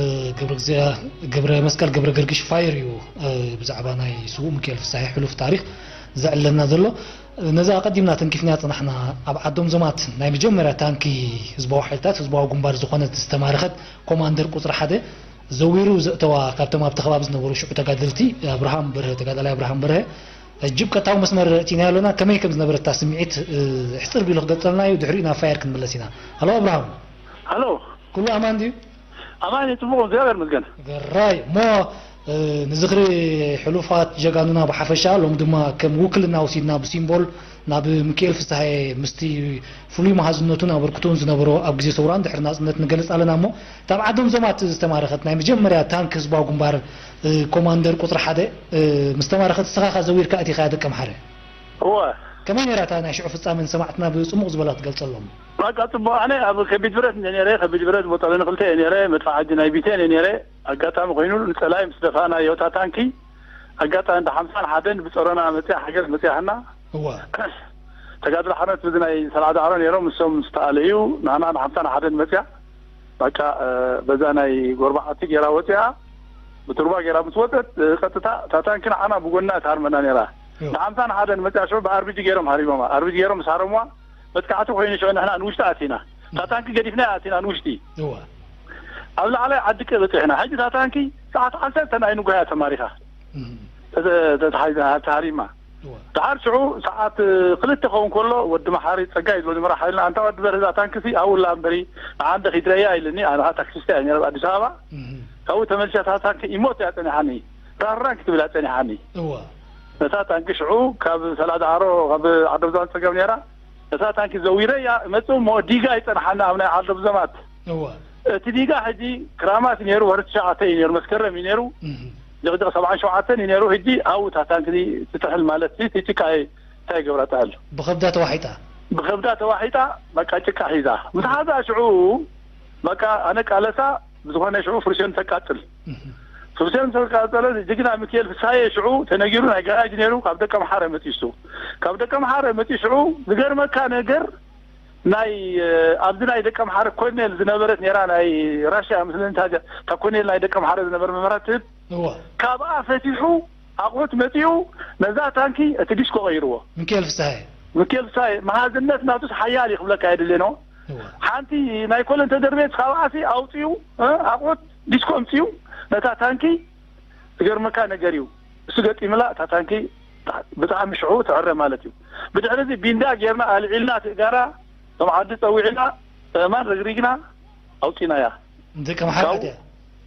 ገብረ መስቀል ገብረ ገርግሽ ፋየር እዩ ብዛዕባ ናይ ስዉእ ሚካኤል ፍሳሐ ሕሉፍ ታሪክ ዘዕለና ዘሎ ነዛ ኣቐዲምና ተንኪፍናያ ጽናሕና። ኣብ ዓዶም ዞማት ናይ መጀመርያ ታንኪ ህዝባዊ ሓይልታት ህዝባዊ ግንባር ዝኾነት ዝተማረኸት ኮማንደር ቁጽሪ ሓደ ዘዊሩ ዘእተዋ ካብቶም ኣብቲ ከባቢ ዝነበሩ ሽዑ ተጋደልቲ ኣብርሃም በርሀ፣ ተጋዳላይ ኣብርሃም በርሀ፣ ሕጂ ብቀጥታዊ መስመር እቲናዮ ኣለና። ከመይ ከም ዝነበረታ ስምዒት፣ እ፣ ሕጽር ቢሉ ክገልጸልና እዩ። ድሕሪኡ ናብ ፋየር ክንምለስ ኢና። ሃሎ ኣብርሃም። ሃሎ። ኩሉ ኣማን ድዩ? ኣማን እዩ፣ ጽቡቕ፣ እግዚኣብሔር ይመስገን። ገራይ። እሞ፣ እ፣ ንዝኽሪ ሕሉፋት ጀጋኑና ብሓፈሻ፣ ሎም ድማ ከም ውክልና ወሲድና ብሲምቦል ናብ ሚካኤል ፍስሃየ ምስቲ ፍሉይ መሃዝነቱን ኣበርክቶን ዝነበሮ ኣብ ግዜ ሰውራን ድሕሪ ናጽነት ንገልጽ ኣለና። እሞ፣ እታ ኣብ ዓዶም ዞማት ዝተማረኸት ናይ መጀመርያ ታንክ ህዝባዊ ግንባር፣ እ፣ ኮማንደር ቁጽሪ ሓደ፣ እ፣ ምስ ተማረኸት ንስኻ ከኣ ዘዊርካ ኣቲኻያ ደቀምሓረ። እወ። ከመይ ነይራ እታ ናይ ሽዑ ፍጻመ ንሰማዕትና ብጽሙቕ ዝበላ ክትገልጸሎም? በቃ ጽቡቕ። ኣነ ኣብ ከቢድ ብረት እንደ ነይረ፣ ከቢድ ብረት ቦጠሎኒ ክልተ እየ ነይረ፣ መድፍዕ ሓጂ ናይ ቢቴን እየ ነይረ። ኣጋጣሚ ኮይኑ ንጸላይ ምስ ደፋእናዮ እታ ታንኪ፣ ኣጋጣሚ ብ ሓምሳን ሓደን ብጸሮና መጽያ ሓገዝ መጽያህና። እዋ። ተጋድሎ ሓርነት በዚ ናይ ሰላዕዳ ዓሮ ነይሮም፣ ንሶም ምስ ተኣለዩ፣ ንሕና ብ ሓምሳን ሓደን መጽያ፣ በቃ፣ እ፣ በዛ ናይ ጎርባዓቲ ጌራ ወጽያ፣ ብቱርባ ጌራ ምስ ወጸት፣ እ፣ ቀጥታ እታ ታንኪ ንዓና ብጎና ትሃርመና ነይራ። እዋ። ብ ሓምሳን ሓደን መጽያ ሽዑ ብ ኣር ቢ ጂ ገይሮም ሃሪሞማ። ኣር ቢ ጂ ገይሮም ምስ ሃረሙዋ፣ መጥቃዕቲ ኮይኑ ሽዑ ንሕና ንውሽጢ ኣቲና። እታ ታንኪ ገዲፍና ኣቲና ንውሽጢ። እዋ። ኣብ ላዕላይ ዓዲ ቀ በጺሕና። ሕጂ እታ ታንኪ ሰዓት ዓሰርተ ናይ ንጉሆ እያ ተማሪኻ። እም። ተተ-፣ ተታሒዛ፣ ተሃሪማ። እዋ። ደሓር ሽዑ ሰዓት ክልተ ክኸውን ከሎ ወዲ መሓሪ ጸጋይ ዝብሎ ዝመርሕ ሓይልና፣ ኣንታ ወዲ በርህ እዛ ታንኪ ሲ ኣብኡ ኣላ እምበሪ ንዓንደ ኪድረያ ኢልኒ። ኣነ ኸኣ ታክሲስታ እየ ነይረ ኣብ ኣዲስ ኣበባ። እም። ካብኡ ተመልሻ እታ ታንኪ ኢሞት እያ ጸኒሓኒ። ራራን ክትብል እያ ጸኒሓኒ። እዋ። ነታ ታንኪ ሽዑ ካብ ሰላዳ ዓሮ፣ ካብ ዓዶም ዞማት ጸገም ነይራ። ነታ ታንኪ ዘዊረያ እመጽእ እሞ ዲጋ ይጸንሓና ኣብ ናይ ዓዶም ዞማት። እዋ። እቲ ዲጋ ሕጂ ክራማት እዩ ነይሩ፣ ወርሒ ትሽዓተ እዩ ነይሩ፣ መስከረም እዩ ነይሩ። እህ። ጀቕጀቕ ሰብዓን ሸውዓተን እዩ ነይሩ። ሕጂ ኣብኡ እታ ታንኪ ትጥሕል ማለት እቲ ጭቃ እንታይ ይገብራ ትኣሉ? ብኸብዳ ተዋሒጣ። ብኸብዳ ተዋሒጣ፣ በቃ ጭቃ ሒዛ። ምስ ሓዛ ሽዑ፣ በቃ ኣነ ቃለሳ ብዝኾነ ሽዑ ፍርሽን ተቃጽል። እህ። ፍርሽን ተቃጸለ፣ ጅግና ሚካኤል ፍስሃየ ሽዑ ተነጊሩ ናይ ጋራጅ ነይሩ፣ ካብ ደቀ ምሓረ መጺሱ። ካብ ደቀ ምሓረ መጺ ሽዑ፣ ዝገርመካ ነገር፣ ናይ፣ እ፣ ኣብዚ ናይ ደቀ ምሓረ ኮርኔል ዝነበረት ነይራ፣ ናይ ራሽያ ምስለኒ፣ እታ ጀ-፣ እታ ኮርኔል ናይ ደቀ ምሓረ ዝነበረ መምህራት ትህብ። እዋ። ካብኣ ፈቲሑ ኣቑሑት መጺኡ ነዛ ታንኪ እቲ ዲስኮ ቀይርዎ። ሚካኤል ፍስሃየ። ሚካኤል ፍስሃየ፣ መሃዝነት ናቱስ ሓያል እዩ ክብለካ የድልየ ነው። እዋ። ሓንቲ ናይ ኮለን ተደርቤት ካብኣሲ ኣውጺኡ፣ እ፣ ኣቑሑት ዲስኮ ኣምጺኡ ነታ ታንኪ ዝገርመካ ነገር እዩ። እሱ ገጢምላ እታ ታንኪ ብጣዕሚ ሽዑ ትዕረ ማለት እዩ። ብድሕሪ እዚ ቢንዳ ጌርና ኣልዒልና ትእጋራ፣ ከም ዓዲ ጸዊዕና፣ እማን ረግሪግና ኣውጺናያ። ንደቂ ኣምሓራ ካብኡ እያ።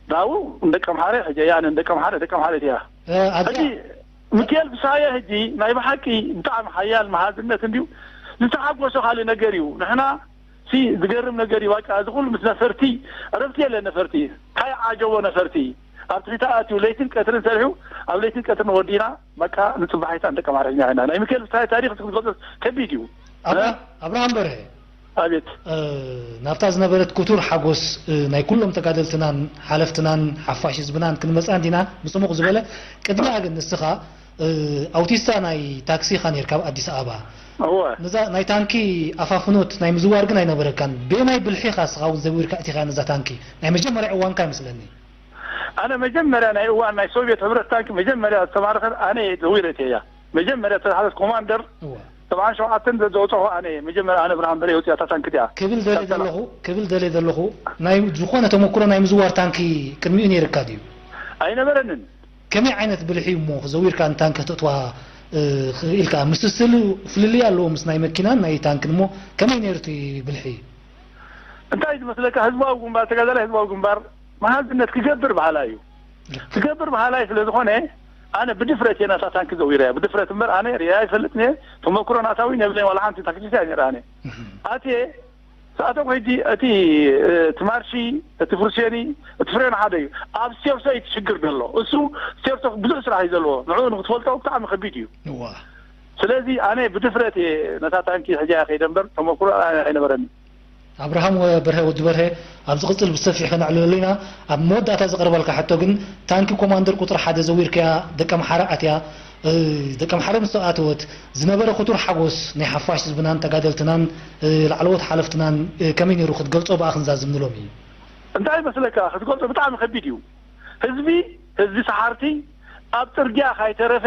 ናብኡ ንደቂ ኣምሓረ ሕጂ እያ፣ ንደቂ ኣምሓረ፣ ደቂ ኣምሓረ እያ። እ፣ ኣብዚኣ ሕጂ ሚካኤል ፍስሃየ ሕጂ ናይ ብሓቂ ብጣዕሚ ሓያል መሃዝነት እንድዩ። ዝተሓጎሶ ካልእ ነገር እዩ። ንሕና ሲ ዝገርም ነገር እዩ። በቃ እዚ ኩሉ ምስ ነፈርቲ፣ ዕረፍቲ የለን ነፈርቲ። እንታይ ዓጀቦ ነፈርቲ? ኣብ ትሕቲ ኣትዩ ለይትን ቀትርን ሰሪሑ፣ ኣብ ለይትን ቀትርን ወዲና፣ በቃ ንጽባሒታ ንደቂ ኣምሓርኛ ኢና። ናይ ሚካኤል ፍስሃየ ታሪኽ ክትገልጾ ከቢድ እዩ። ኣብራ-፣ እ? ኣብርሃም በርሀ፣ ኣቤት። እ፣ ናብታ ዝነበረት ክቱር ሓጎስ፣ እ፣ ናይ ኩሎም ተጋደልትናን ሓለፍትናን ሓፋሽ ህዝብናን ክንመጽኣ እንዲና፣ ብጽሙቕ ዝበለ። ቅድሚኣ ግን ንስኻ፣ እ፣ ኣውቲስታ ናይ ታክሲ ኢኻ ነይርካ ኣብ ኣዲስ ኣበባ። እወ። ነዛ ናይ ታንኪ ኣፋፍኖት ናይ ምዝዋር ግን ኣይነበረካን። በየናይ ብልሒ ኢኻ ንስኻ እውን ዘዊርካ ኣቲኻ ነዛ ታንኪ? ናይ መጀመርያ እዋንካ ይመስለኒ። ኣነ መጀመርያ ናይ እዋን ናይ ሶቪየት ሕብረት ታንኪ መጀመርያ ዝተማረኸት ኣነ እየ ዘዊረትያ። መጀመርያ ዝተታሕዘት ኮማንደር እወ። ሰብዓን ሸውዓተን ዘ-፣ ዘውፀኹ ኣነ እየ። መጀመርያ ኣነ ብርሃን በርሄ የውፅያ እታ ታንኪ እቲኣ። ክብል ደልየ ካብ ሰላ- ዘለኹ፣ ክብል ደልየ ዘለኹ፣ ናይ ዝኾነ ተመኩሮ ናይ ምዝዋር ታንኪ ቅድሚኡ ነይርካ ድዩ? ኣይነበረንን። ከመይ ዓይነት ብልሒ እዩ እሞ ዘዊርካ ንታንኪ ክተእትዋ፣ እ፣ ክኢልካ? ምስስል ፍልልይ ኣለዎ ምስ ናይ መኪናን ናይ ታንክን እሞ ከመይ ነይሩ እቲ ብልሒ? እንታይ ዝመስለካ፣ ህዝባዊ ግንባር፣ ተጋዳላይ ህዝባዊ ግንባር መሃዝነት ክገብር በሃላይ እዩ። ልክ። ክገብር በሃላይ ስለ ዝኾነ፣ ኣነ ብድፍረት እየ ናታ ታንኪ ዘዊረያ። ብድፍረት እምበር ኣነ ርእያ ኣይፈልጥን እየ። ተመክሮ ናታ እውን የብለይን፣ ዋላ ሓንቲ ታክቲክስ እያ ነይራ ኣነ። እህ። ኣትየ ሰኣተኹ ሕጂ እቲ፣ እ፣ እቲ ማርሺ፣ እቲ ፍርሴኒ፣ እቲ ፍሬን ሓደ እዩ። ኣብ ስቴፕሶ እዩ እቲ ሽግር ዘሎ። እሱ ስቴፕሶ ብዙሕ ስራሕ እዩ ዘለዎ። ንዕኡ ንክትፈልጦ ብጣዕሚ ከቢድ እዩ። እዋ። ስለዚ ኣነ ብድፍረት እየ ነታ ታንኪ ሕጃ ከይደ እምበር ተመክሮ ኣይነበረኒ። ኣብርሃም ወ-፣ በርሀ፣ ወዲ በርሀ፣ ኣብ ዝቕጽል ብሰፊሕ ከነዕልለሉ ኢና። ኣብ መወዳእታ ዘቕርበልካ ሕቶ ግን፣ ታንኪ ኮማንደር ቁጽሪ ሓደ ዘዊርካያ ደቀምሓረ ኣትያ፣ እ፣ ደቀምሓረ ምስ ኣተወት ዝነበረ ክቱር ሓጎስ ናይ ሓፋሽ ህዝብናን ተጋደልትናን፣ እ፣ ላዕለዎት ሓለፍትናን፣ እ፣ ከመይ ነይሩ ክትገልጾ ብኣኽን ዛዝምሎም እዩ? እንታይ ይመስለካ፣ ክትገልጾ ብጣዕሚ ከቢድ እዩ። ህዝቢ፣ ህዝቢ ሰሓርቲ ኣብ ጽርግያ ካይተረፈ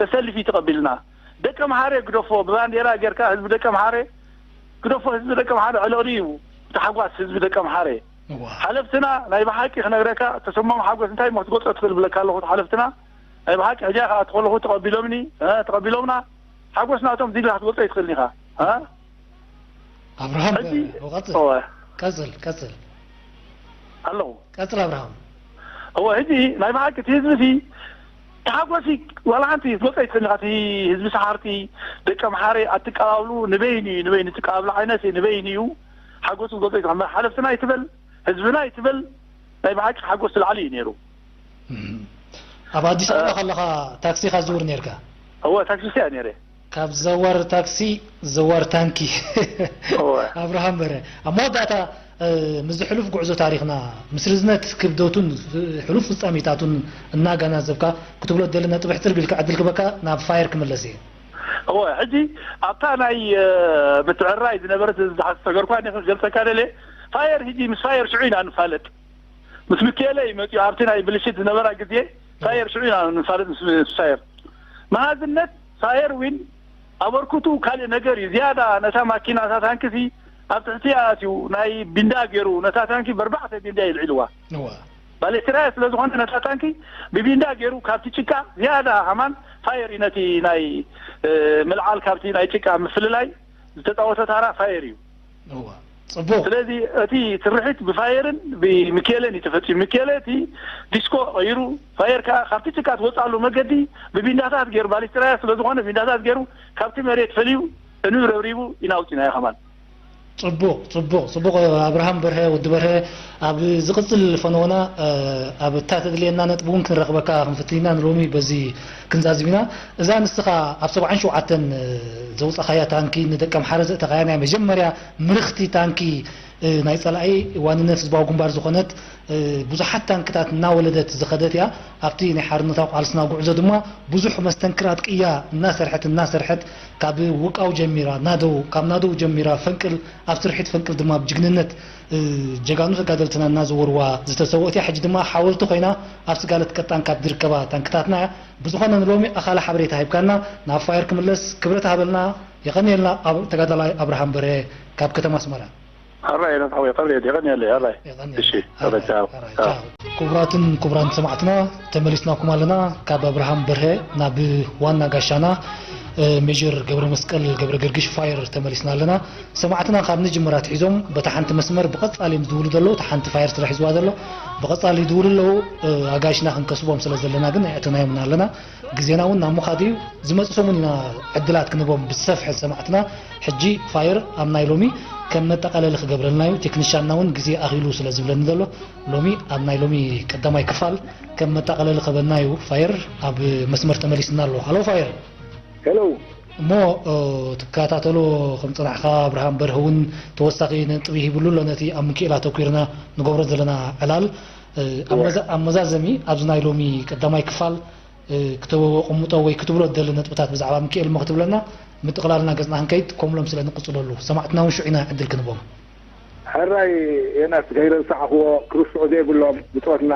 ተሰሊፉ እዩ ተቐቢልና። ደቀምሓረ ግደፎ፣ ብባንዴራ ጌርካ ህዝቢ ደቀምሓረ ግደፎ። ህዝቢ ደቀምሓረ ዕልቕልቕ እዩ ብታሕጓስ ህዝቢ ደቀምሓረ። ሓለፍትና ናይ ብሓቂ ክነግረካ፣ ተሰሞም ሓጎስ እንታይ እሞ ክትገልጾ ትኽእል ብለካ ኣለኹ። ሓለፍትና ናይ ብሓቂ ሕጂ ከኣ ትኸለኹ ተቐቢሎምኒ፣ እ፣ ተቐቢሎምና። ሓጎስ ናቶም ዲግሪ ክትገልጾ ኣይትኽእልን ኢኻ። እ? ኣብርሃም፣ ሕጂ ቀጽል፣ እወ። ቀጽል፣ ቀጽል። ኣለኹ። ቀጽል ኣብርሃም። እወ፣ ሕጂ ናይ ብሓቂ እቲ ህዝቢ እቲ ተሓጎሲ ዋላ ሓንቲ ክትገልጾ ኣይትኽእልን ኢኻ። እቲ ህዝቢ ሰሓርቲ፣ ደቂ ኣምሓረ ኣትቀባብሉ ንበይኑ እዩ፣ ንበይኑ ትቀባብሉ ዓይነት እዩ፣ ንበይኑ እዩ። ሓጎሱ ክትገልጾ ኣይትኽእልን። ሓለፍትና ኣይትበል፣ ህዝብና ኣይትበል፣ ናይ ብሓቂ ሓጎስ ዝለዓለ እዩ ነይሩ። እም። ኣብ ኣዲስ ኣበባ እ- ከለኻ ታክሲ ኢኻ ትዝውር ነይርካ? እወ፣ ታክሲስት እያ ነይረ። ካብ ዘዋር ታክሲ፣ ዘዋር ታንኪ። እወ። ኣብርሃም በረ። ኣብ መወዳእታ፣ እ፣ ምስዚ ሕሉፍ ጉዕዞ ታሪኽና፣ ምስ ርዝነት ክብደቱን ፍ-፣ ሕሉፍ ፍጻሜታቱን እናገናዘብካ ክትብሎ ትደሊ ነጥቢ ሕጽር ቢልካ ዕድል ክበካ ናብ ፋየር ክምለስ እየ። እወ፣ ሕጂ ኣብታ ናይ፣ እ፣ ምትዕርራይ ዝነበረት ዝሓሰገርኳ እኔ ክገልጸካ ደልየ። ፋየር ሕጂ ምስ ፋየር ሽዑ ኢና ንፋለጥ። ምስ ሚካኤለ እዩ መጺኡ፣ ኣብቲ ናይ ብልሽት ዝነበራ ግዜ ፋየር ሽዑ ኢና ንፋለጥ ምስ፣ ምስ ፋየር። መሃዝነት ፋየር ዊን ኣበርክቱ ካልእ ነገር እዩ። ዝያዳ ነታ ማኪና፣ እታ ታንክሲ ኣብ ትሕቲኣ ኣትዩ ናይ ቢንዳ ገይሩ፣ ነታ ታንኪ በርባዕተ ቢንዳ እዩ ልዒልዋ። እዋ። ባሌስትራያ ስለ ዝኾነ ነታ ታንኪ ብቢንዳ ገይሩ ካብቲ ጭቃ ዝያዳ ሃማን ፋየር እዩ ነቲ ናይ፣ እ፣ ምልዓል ካብቲ ናይ ጭቃ ምፍልላይ ዝተጻወተ ታራ ፋየር እዩ። እዋ። ጽቡቕ። ስለዚ እቲ ስርሒት ብፋየርን ብሚኬለን እዩ ተፈጺሙ። ሚኬለ እቲ ዲስኮ ቀይሩ፣ ፋየር ከኣ ካብቲ ጭቃ ትወጻሉ መገዲ ብቢንዳታት ገይሩ፣ ባሊስትራያ ስለ ዝኾነ ቢንዳታት ገይሩ ካብቲ መሬት ፈልዩ እኑ ረብሪቡ ኢና ኣውጺናዮ ከማን። ጽቡቕ፣ ጽቡቕ፣ ጽቡቕ። ኣብርሃም በርሀ፣ ወዲ በርሀ፣ ኣብ ዝቕጽል ፈነወና፣ እ፣ ኣብ እታ ተድልየና ነጥቢ እውን ክንረኽበካ ክንፍትን ኢና። ንሎሚ በዚ ክንዛዝም ኢና። እዛ ንስኻ ኣብ ሰብዓን ሸውዓተን ዘውጻኻያ ታንኪ፣ ንደቂ ኣምሓረ ዘእተኻያ ናይ መጀመርያ ምርኽቲ ታንኪ፣ እ፣ ናይ ጸላኢ ዋንነት ህዝባዊ ግንባር ዝኾነት፣ እ፣ ብዙሓት ታንክታት እናወለደት ዝኸደት እያ። ኣብቲ ናይ ሓርነታዊ ቃልስና ጉዕዞ ድማ ብዙሕ መስተንክራት ቅያ እናሰርሐት፣ እናሰርሐት፣ ካብ ውቃው ጀሚራ ናደው፣ ካብ ናደው ጀሚራ ፈንቅል፣ ኣብ ስርሒት ፈንቅል ድማ ብጅግንነት፣ እ፣ ጀጋኑ ተጋደልትና እናዘወርዋ ዝተሰወት እያ። ሕጂ ድማ ሓወልቲ ኮይና ኣብ ስጋለት ቀጣን ካብ ዝርከባ ታንክታትና እያ። ብዝኾነ ንሎሚ ኣኻሊ ሓበሬታ ሂብካና፣ ናብ ፋየር ክምለስ ክብረት ሃበልና። የቐንየልና ኣብ ተጋዳላይ ኣብርሃም በርሀ ካብ ከተማ ኣስመራ። ሕራይ፣ ናትሓወይ፣ ቀብሬት፣ የቐንየለይ፣ ሕራይ። የቐንየልና። እሺ፣ ሕራይ፣ ሕራይ፣ ቻው፣ ሕራይ፣ ቻው። ቻው። ክቡራትን ክቡራን ሰማዕትና፣ ተመሊስናኩም ኣለና። ካብ ኣብርሃም በርሀ ናብ ዋና ጋሻና፣ እ፣ ሜጀር ገብረ መስቀል ገብረ ገርግሽ ፋየር ተመሊስና ኣለና። ሰማዕትና ካብ ንጅምር ኣትሒዞም በታ ሓንቲ መስመር ብቐጻሊ እዮም ዝድውሉ ዘለዉ። እታ ሓንቲ ፋየር ስለ ሒዝዋ ዘሎ ብቐጻሊ ይድውሉ ኣለዉ። እ፣ ኣጋይሽና ክንከስቦም ስለ ዘለና ግን ኣይኣተናዮምን ኣለና። ግዜና እውን ናብ ምኻዱ እዩ። ዝመጽእ ሰሙን ኢና ዕድላት ክንህቦም ብዝሰፍሐ ሰማዕትና። ሕጂ ፋየር ኣብ ናይ ሎሚ ከም መጠቓለሊ ክገብረልና እዩ። ቴክኒሻንና እውን ግዜ ኣኺሉ ስለ ዝብለኒ ዘሎ፣ ሎሚ ኣብ ናይ ሎሚ ቀዳማይ ክፋል ከም መጠቓለሊ ክህበና እዩ። ፋየር ኣብ መስመር ተመሊስና ኣሎ። ሃሎ ፋየር። ሄሎ። እሞ፣ እ፣ ትከታተሎ ከም ጸናሕካ፣ ኣብርሃም በርሀ እውን ተወሳኺ ነጥቢ ሂብሉ ኣሎ፣ ነቲ ኣብ ሚኪኤል ኣተኲርና ንገብሮ ዘለና ዕላል። እ፣ ኣብ እወ። መዛ-፣ ኣብ መዛዘሚ ኣብዚ ናይ ሎሚ ቀዳማይ ክፋል፣ እ፣ ክተቐምጦ ወይ ክትብሎ ትደሊ ነጥብታት ብዛዕባ ሚኪኤል እሞ ክትብለና፣ ምጥቕላልና ገጽና ክንከይድ፣ ከምሎም ስለ ንቕጽለሉ፣ ሰማዕትና እውን ሽዑ ኢና ዕድል ክንቦም። ሕራይ ዮናስ፣ ከይረሳዕኽዎ፣ ክርስዑ ዘይብሎም ብጾትና፣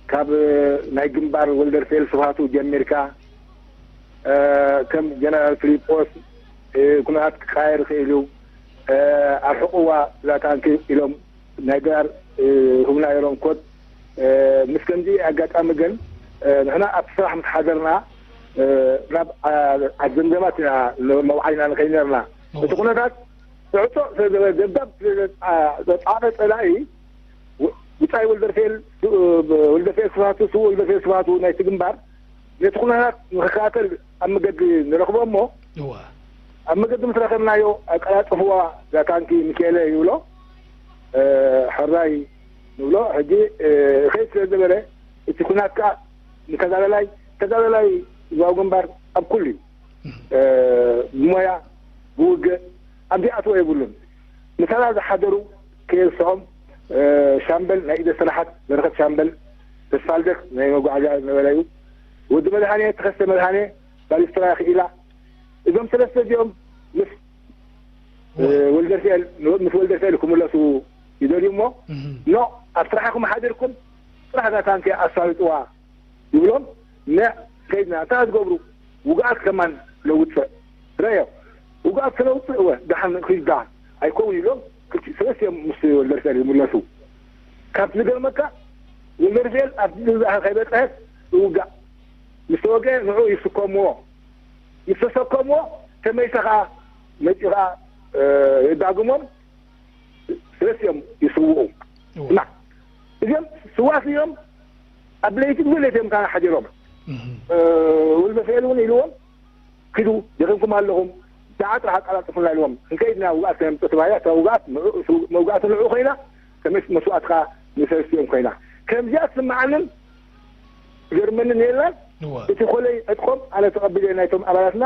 ካብ ናይ ግንባር ወልደርፌል ስብሃቱ ጀሚርካ፣ እ፣ ከም ጀነራል ፊሊጶስ፣ እ፣ ኩነታት ክቃየር ይኽእል እዩ። እ፣ ኣርሕቕዋ እዛ ታንኪ ኢሎም ናይ ዶላር፣ እ፣ ህቡና ነይሮም ኮት። እ፣ ምስ ከምዚ ኣጋጣሚ ግን፣ እ፣ ንሕና ኣብቲ ስራሕ ምስ ሓደርና፣ እ፣ ናብ፣ ኣ-፣ ዓዲ ዘምዘማት ኢና መውዓይና ንኸይድ ነርና። እወ። እቲ ኩነታት ዕጾ ስለ ዘበ-፣ ደብዳብ ስለ ዘ-፣ ኣ-፣ ዘጻዕቐ ጸላኢ፣ ው-፣ ውጻኢ ወልደርፌል፣ ሱ-፣ ወልደርፌል ስብሃቱ፣ ስዉእ ወልደርፌል ስብሃቱ ናይቲ ግንባር፣ ነቲ ኩነታት ንኽከታተል ኣብ መገዲ ንረኽቦ እሞ፣ እወ። ኣብ መገዲ ምስ ረኸብናዮ፣ "ኣቀላጥፍዋ እዛ ታንኪ ሚኬለ" ይብሎ። እ፣ ሕራይ ንብሎ። ሕጂ፣ እ፣ ኸይድ ስለ ዝበለ፣ እቲ ኩናት ከኣ ንተጋዳላይ፣ ተጋዳላይ ህዝባዊ ግንባር ኣብ ኩሉ እዩ። እ፣ ብሞያ፣ ብውግእ፣ ኣብ ዘይኣትዎ የብሉን። ምሳና ዝሓደሩ ከየርስዖም፣ እ፣ ሻምበል ናይ ኢደ ስራሓት በረኸት ሻምበል፣ ተስፋልደት ናይ መጓዓዝያ ዝነበረ እዩ። ወዲ መድሃኔ፣ ተኸስተ መድሃኔ፣ ባሊስትራ ክኢላ። እዞም ሰለስተ እዚኦም ምስ፣ እ፣ ወልደርፍኤል፣ ምስ ወልደርፍኤል ክምለሱ ይደልዩ እሞ፣ እህ። ኖ፣ ኣብ ስራሕኹም ሓዲርኩም፣ ስራሕ እዛ ታንኪ ኣሳልጥዋ። ይብሎም። ነ ከይድና እንታይ ትገብሩ? ውግኣት ከማን ነውፅእ። ረዮ፣ ውግኣት ከነውፅእ እወ፣ ደሓን ኺድ ደሓን ኣይከውን ኢሎም፣ ክልቲ-፣ ሰለስቲኦም ምስ ወልደርፍኤል ይምለሱ። ካብቲ ዝገርመካ፣ ወልደርፍኤል ኣብቲ ዝብዝሓ ከይበፅሐት ይውጋእ። ምስ ተወግአ ንዑ ይስከምዎ። ምስ ተሰከምዎ፣ ተመይሰ ኸዓ መፂኡ ኸዓ፣ እ፣ የዳግሞም። ሰለስቲኦም ይስውኡ። እወ። እና እዚኦም ስዋት እዮም። ኣብ ለይቲ ብዙሕ ለይቲ እዮም ካና ሓዲሮም። እህ። እ፣ ወልደርፍኤል እውን ኢልዎም፣ "ኪዱ፣ ደኺምኩም ኣለኹም፣ ደዓ ጥራሕ ኣቀላጥፉልና" ኢልዎም። ክንከይድ ኢና፣ ውግኣት ከነምፅእ ተባሂላ፣ እታ ውግኣት ንዑ-፣ መውጋእቲ ንዑ ኮይና፣ ከመይ መስዋእትኻ ንሰለስቲኦም ኮይና። ከምዚኣ ትስምዓንን ትገርመንን የላን። እወ። እቲ ኮለይ ዕጥቆም ኣነ ተቐቢለ ናይቶም ኣባላትና፣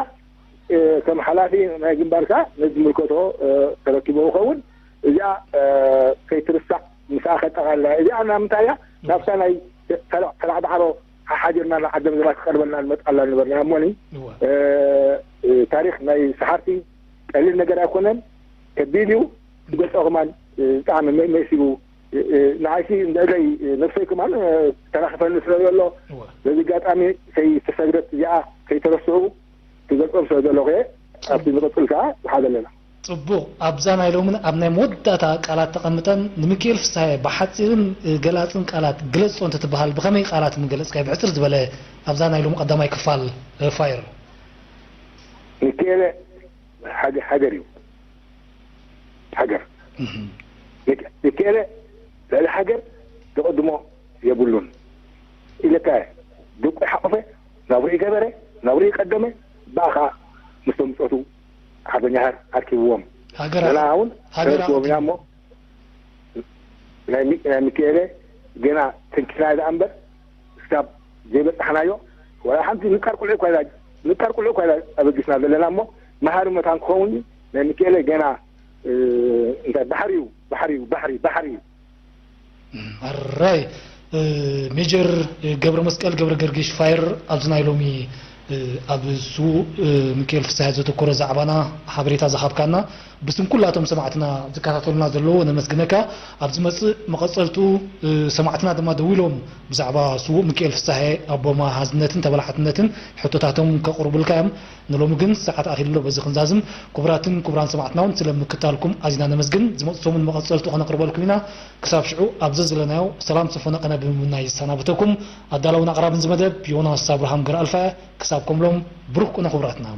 እ፣ ከም ሓላፊ ናይ ግንባር ከኣ ነዚ ዝምልከቶ፣ እ፣ ተረኪቦ ይኸውን። እዚኣ፣ እ፣ ከይትርሳዕ ምስኣ ከጠቓልላ። እዚኣ ናብ ምንታይ እያ? እወ። ናብታ ናይ ተላ-፣ ተላዕዳዕሮ ሓሓዲርና ንዓደም ዘባ ክቐርበልና ንመጣላ ነበርና እሞኒ፣ እወ። እ፣ እ፣ ታሪኽ ናይ ሰሓርቲ ቀሊል ነገር ኣይኮነን። ከቢድ እዩ። ዝገልጾ ከማን፣ እ፣ ብጣዕሚ መ-፣ መሲቡ፣ እ፣ እ፣ ንዓይሲ እንድዕለይ፣ እ፣ ነብሰይ ከማን፣ እ፣ ተናኺፈኒ ስለ ዘሎ፣ እወ። በዚ ኣጋጣሚ ከይተሰግረት እዚኣ ከይተረስዑ ክገልጾም ስለ ዘለኹ እየ። ኣብቲ ዝቕጽል ከኣ ዝሓዘ ኣለና። ጽቡቕ። ኣብዛ ናይ ሎምን ኣብ ናይ መወዳእታ ቃላት ተቐምጠን፣ ንሚኪኤል ፍስሃየ ብሓጺርን፣ እ፣ ገላጽን ቃላት ግለጾ እንተትበሃል፣ ብኸመይ ቃላት ምገለጽካዮ? ብሕጽር ዝበለ ኣብዛ ናይ ሎሚ ቀዳማይ ክፋል፣ እ፣ ፋይር። ሚኪኤለ ሓደ ሃገር እዩ። ሃገር። እህ። ሚኪ-፣ ሚኪኤለ ልዕሊ ሃገር ዘቐድሞ የብሉን ኢለካ እየ። ደቁ ይሓቆፈ፣ ናብሩ ይገበረ፣ ናብሩ ይቀደመ፣ ብኣኻ ምስቶም ብጾቱ ሓርበኛ ሃር ኣርኪብዎም። ሃገር ንሕና እውን ሃገር ተረኪቦም ኢና ኣቐዲሙ። እሞ፣ ናይ ሚ-፣ ናይ ሚኪኤለ ገና ተንኪና ኢላ እምበር፣ ክሳብ ዘይበጻሕናዮ፣ ወላ ሓንቲ ንጣር ቁልዑ እኳ ኢላ፣ ንጣር ቁልዑ እኳ ኢላ ኣበጊስና ዘለና እሞ፣ መሃሪ መታን ክኸውን እዩ። ናይ ሚኪኤለ ገና፣ እ፣ እንታይ ባሕሪ እዩ፣ ባሕሪ እዩ፣ ባሕሪ፣ ባሕሪ እዩ። እም፣ ኣራይ፣ እ፣ ሜጀር ገብረ መስቀል ገብረ ገርጊሽ ፋየር፣ ኣብዚ ናይ ሎሚ፣ እ፣ ኣብ ስዉእ፣ እ፣ ሚካኤል ፍስሃ ዘተኮረ ዛዕባና ሓበሬታ ዝሃብካና፣ ብስም ኩላቶም ሰማዕትና ዝከታተሉና ዘለዉ ነመስግነካ። ኣብ ዝመጽእ መቐጸልቱ፣ እ፣ ሰማዕትና ድማ ደዊሎም ብዛዕባ ስዉእ ሚካኤል ፍስሃ ኣቦ መሃዝነትን ተበላሕትነትን ሕቶታቶም ከቕርቡልካ እዮም። ንሎሚ ግን ሰዓት ኣኺሉ ኣሎ፣ በዚ ክንዛዝም። ክቡራትን ክቡራን ሰማዕትና እውን ስለ ምክታልኩም ኣዚና ነመስግን። ዝመጽእ ሰሙን መቐጸልቱ ከነቕርበልኩም ኢና። ክሳብ ሽዑ ኣብ ዘዝለናዮ ሰላም ሰፈነ ቀነ ብምምናይ ይሰናበተኩም። ኣዳለውን ኣቕራብን እዚ መደብ ዮናስ ኣብርሃም ገረኣልፋ። ክሳብ ከምሎም ብሩኽ ቅነ ክቡራትና።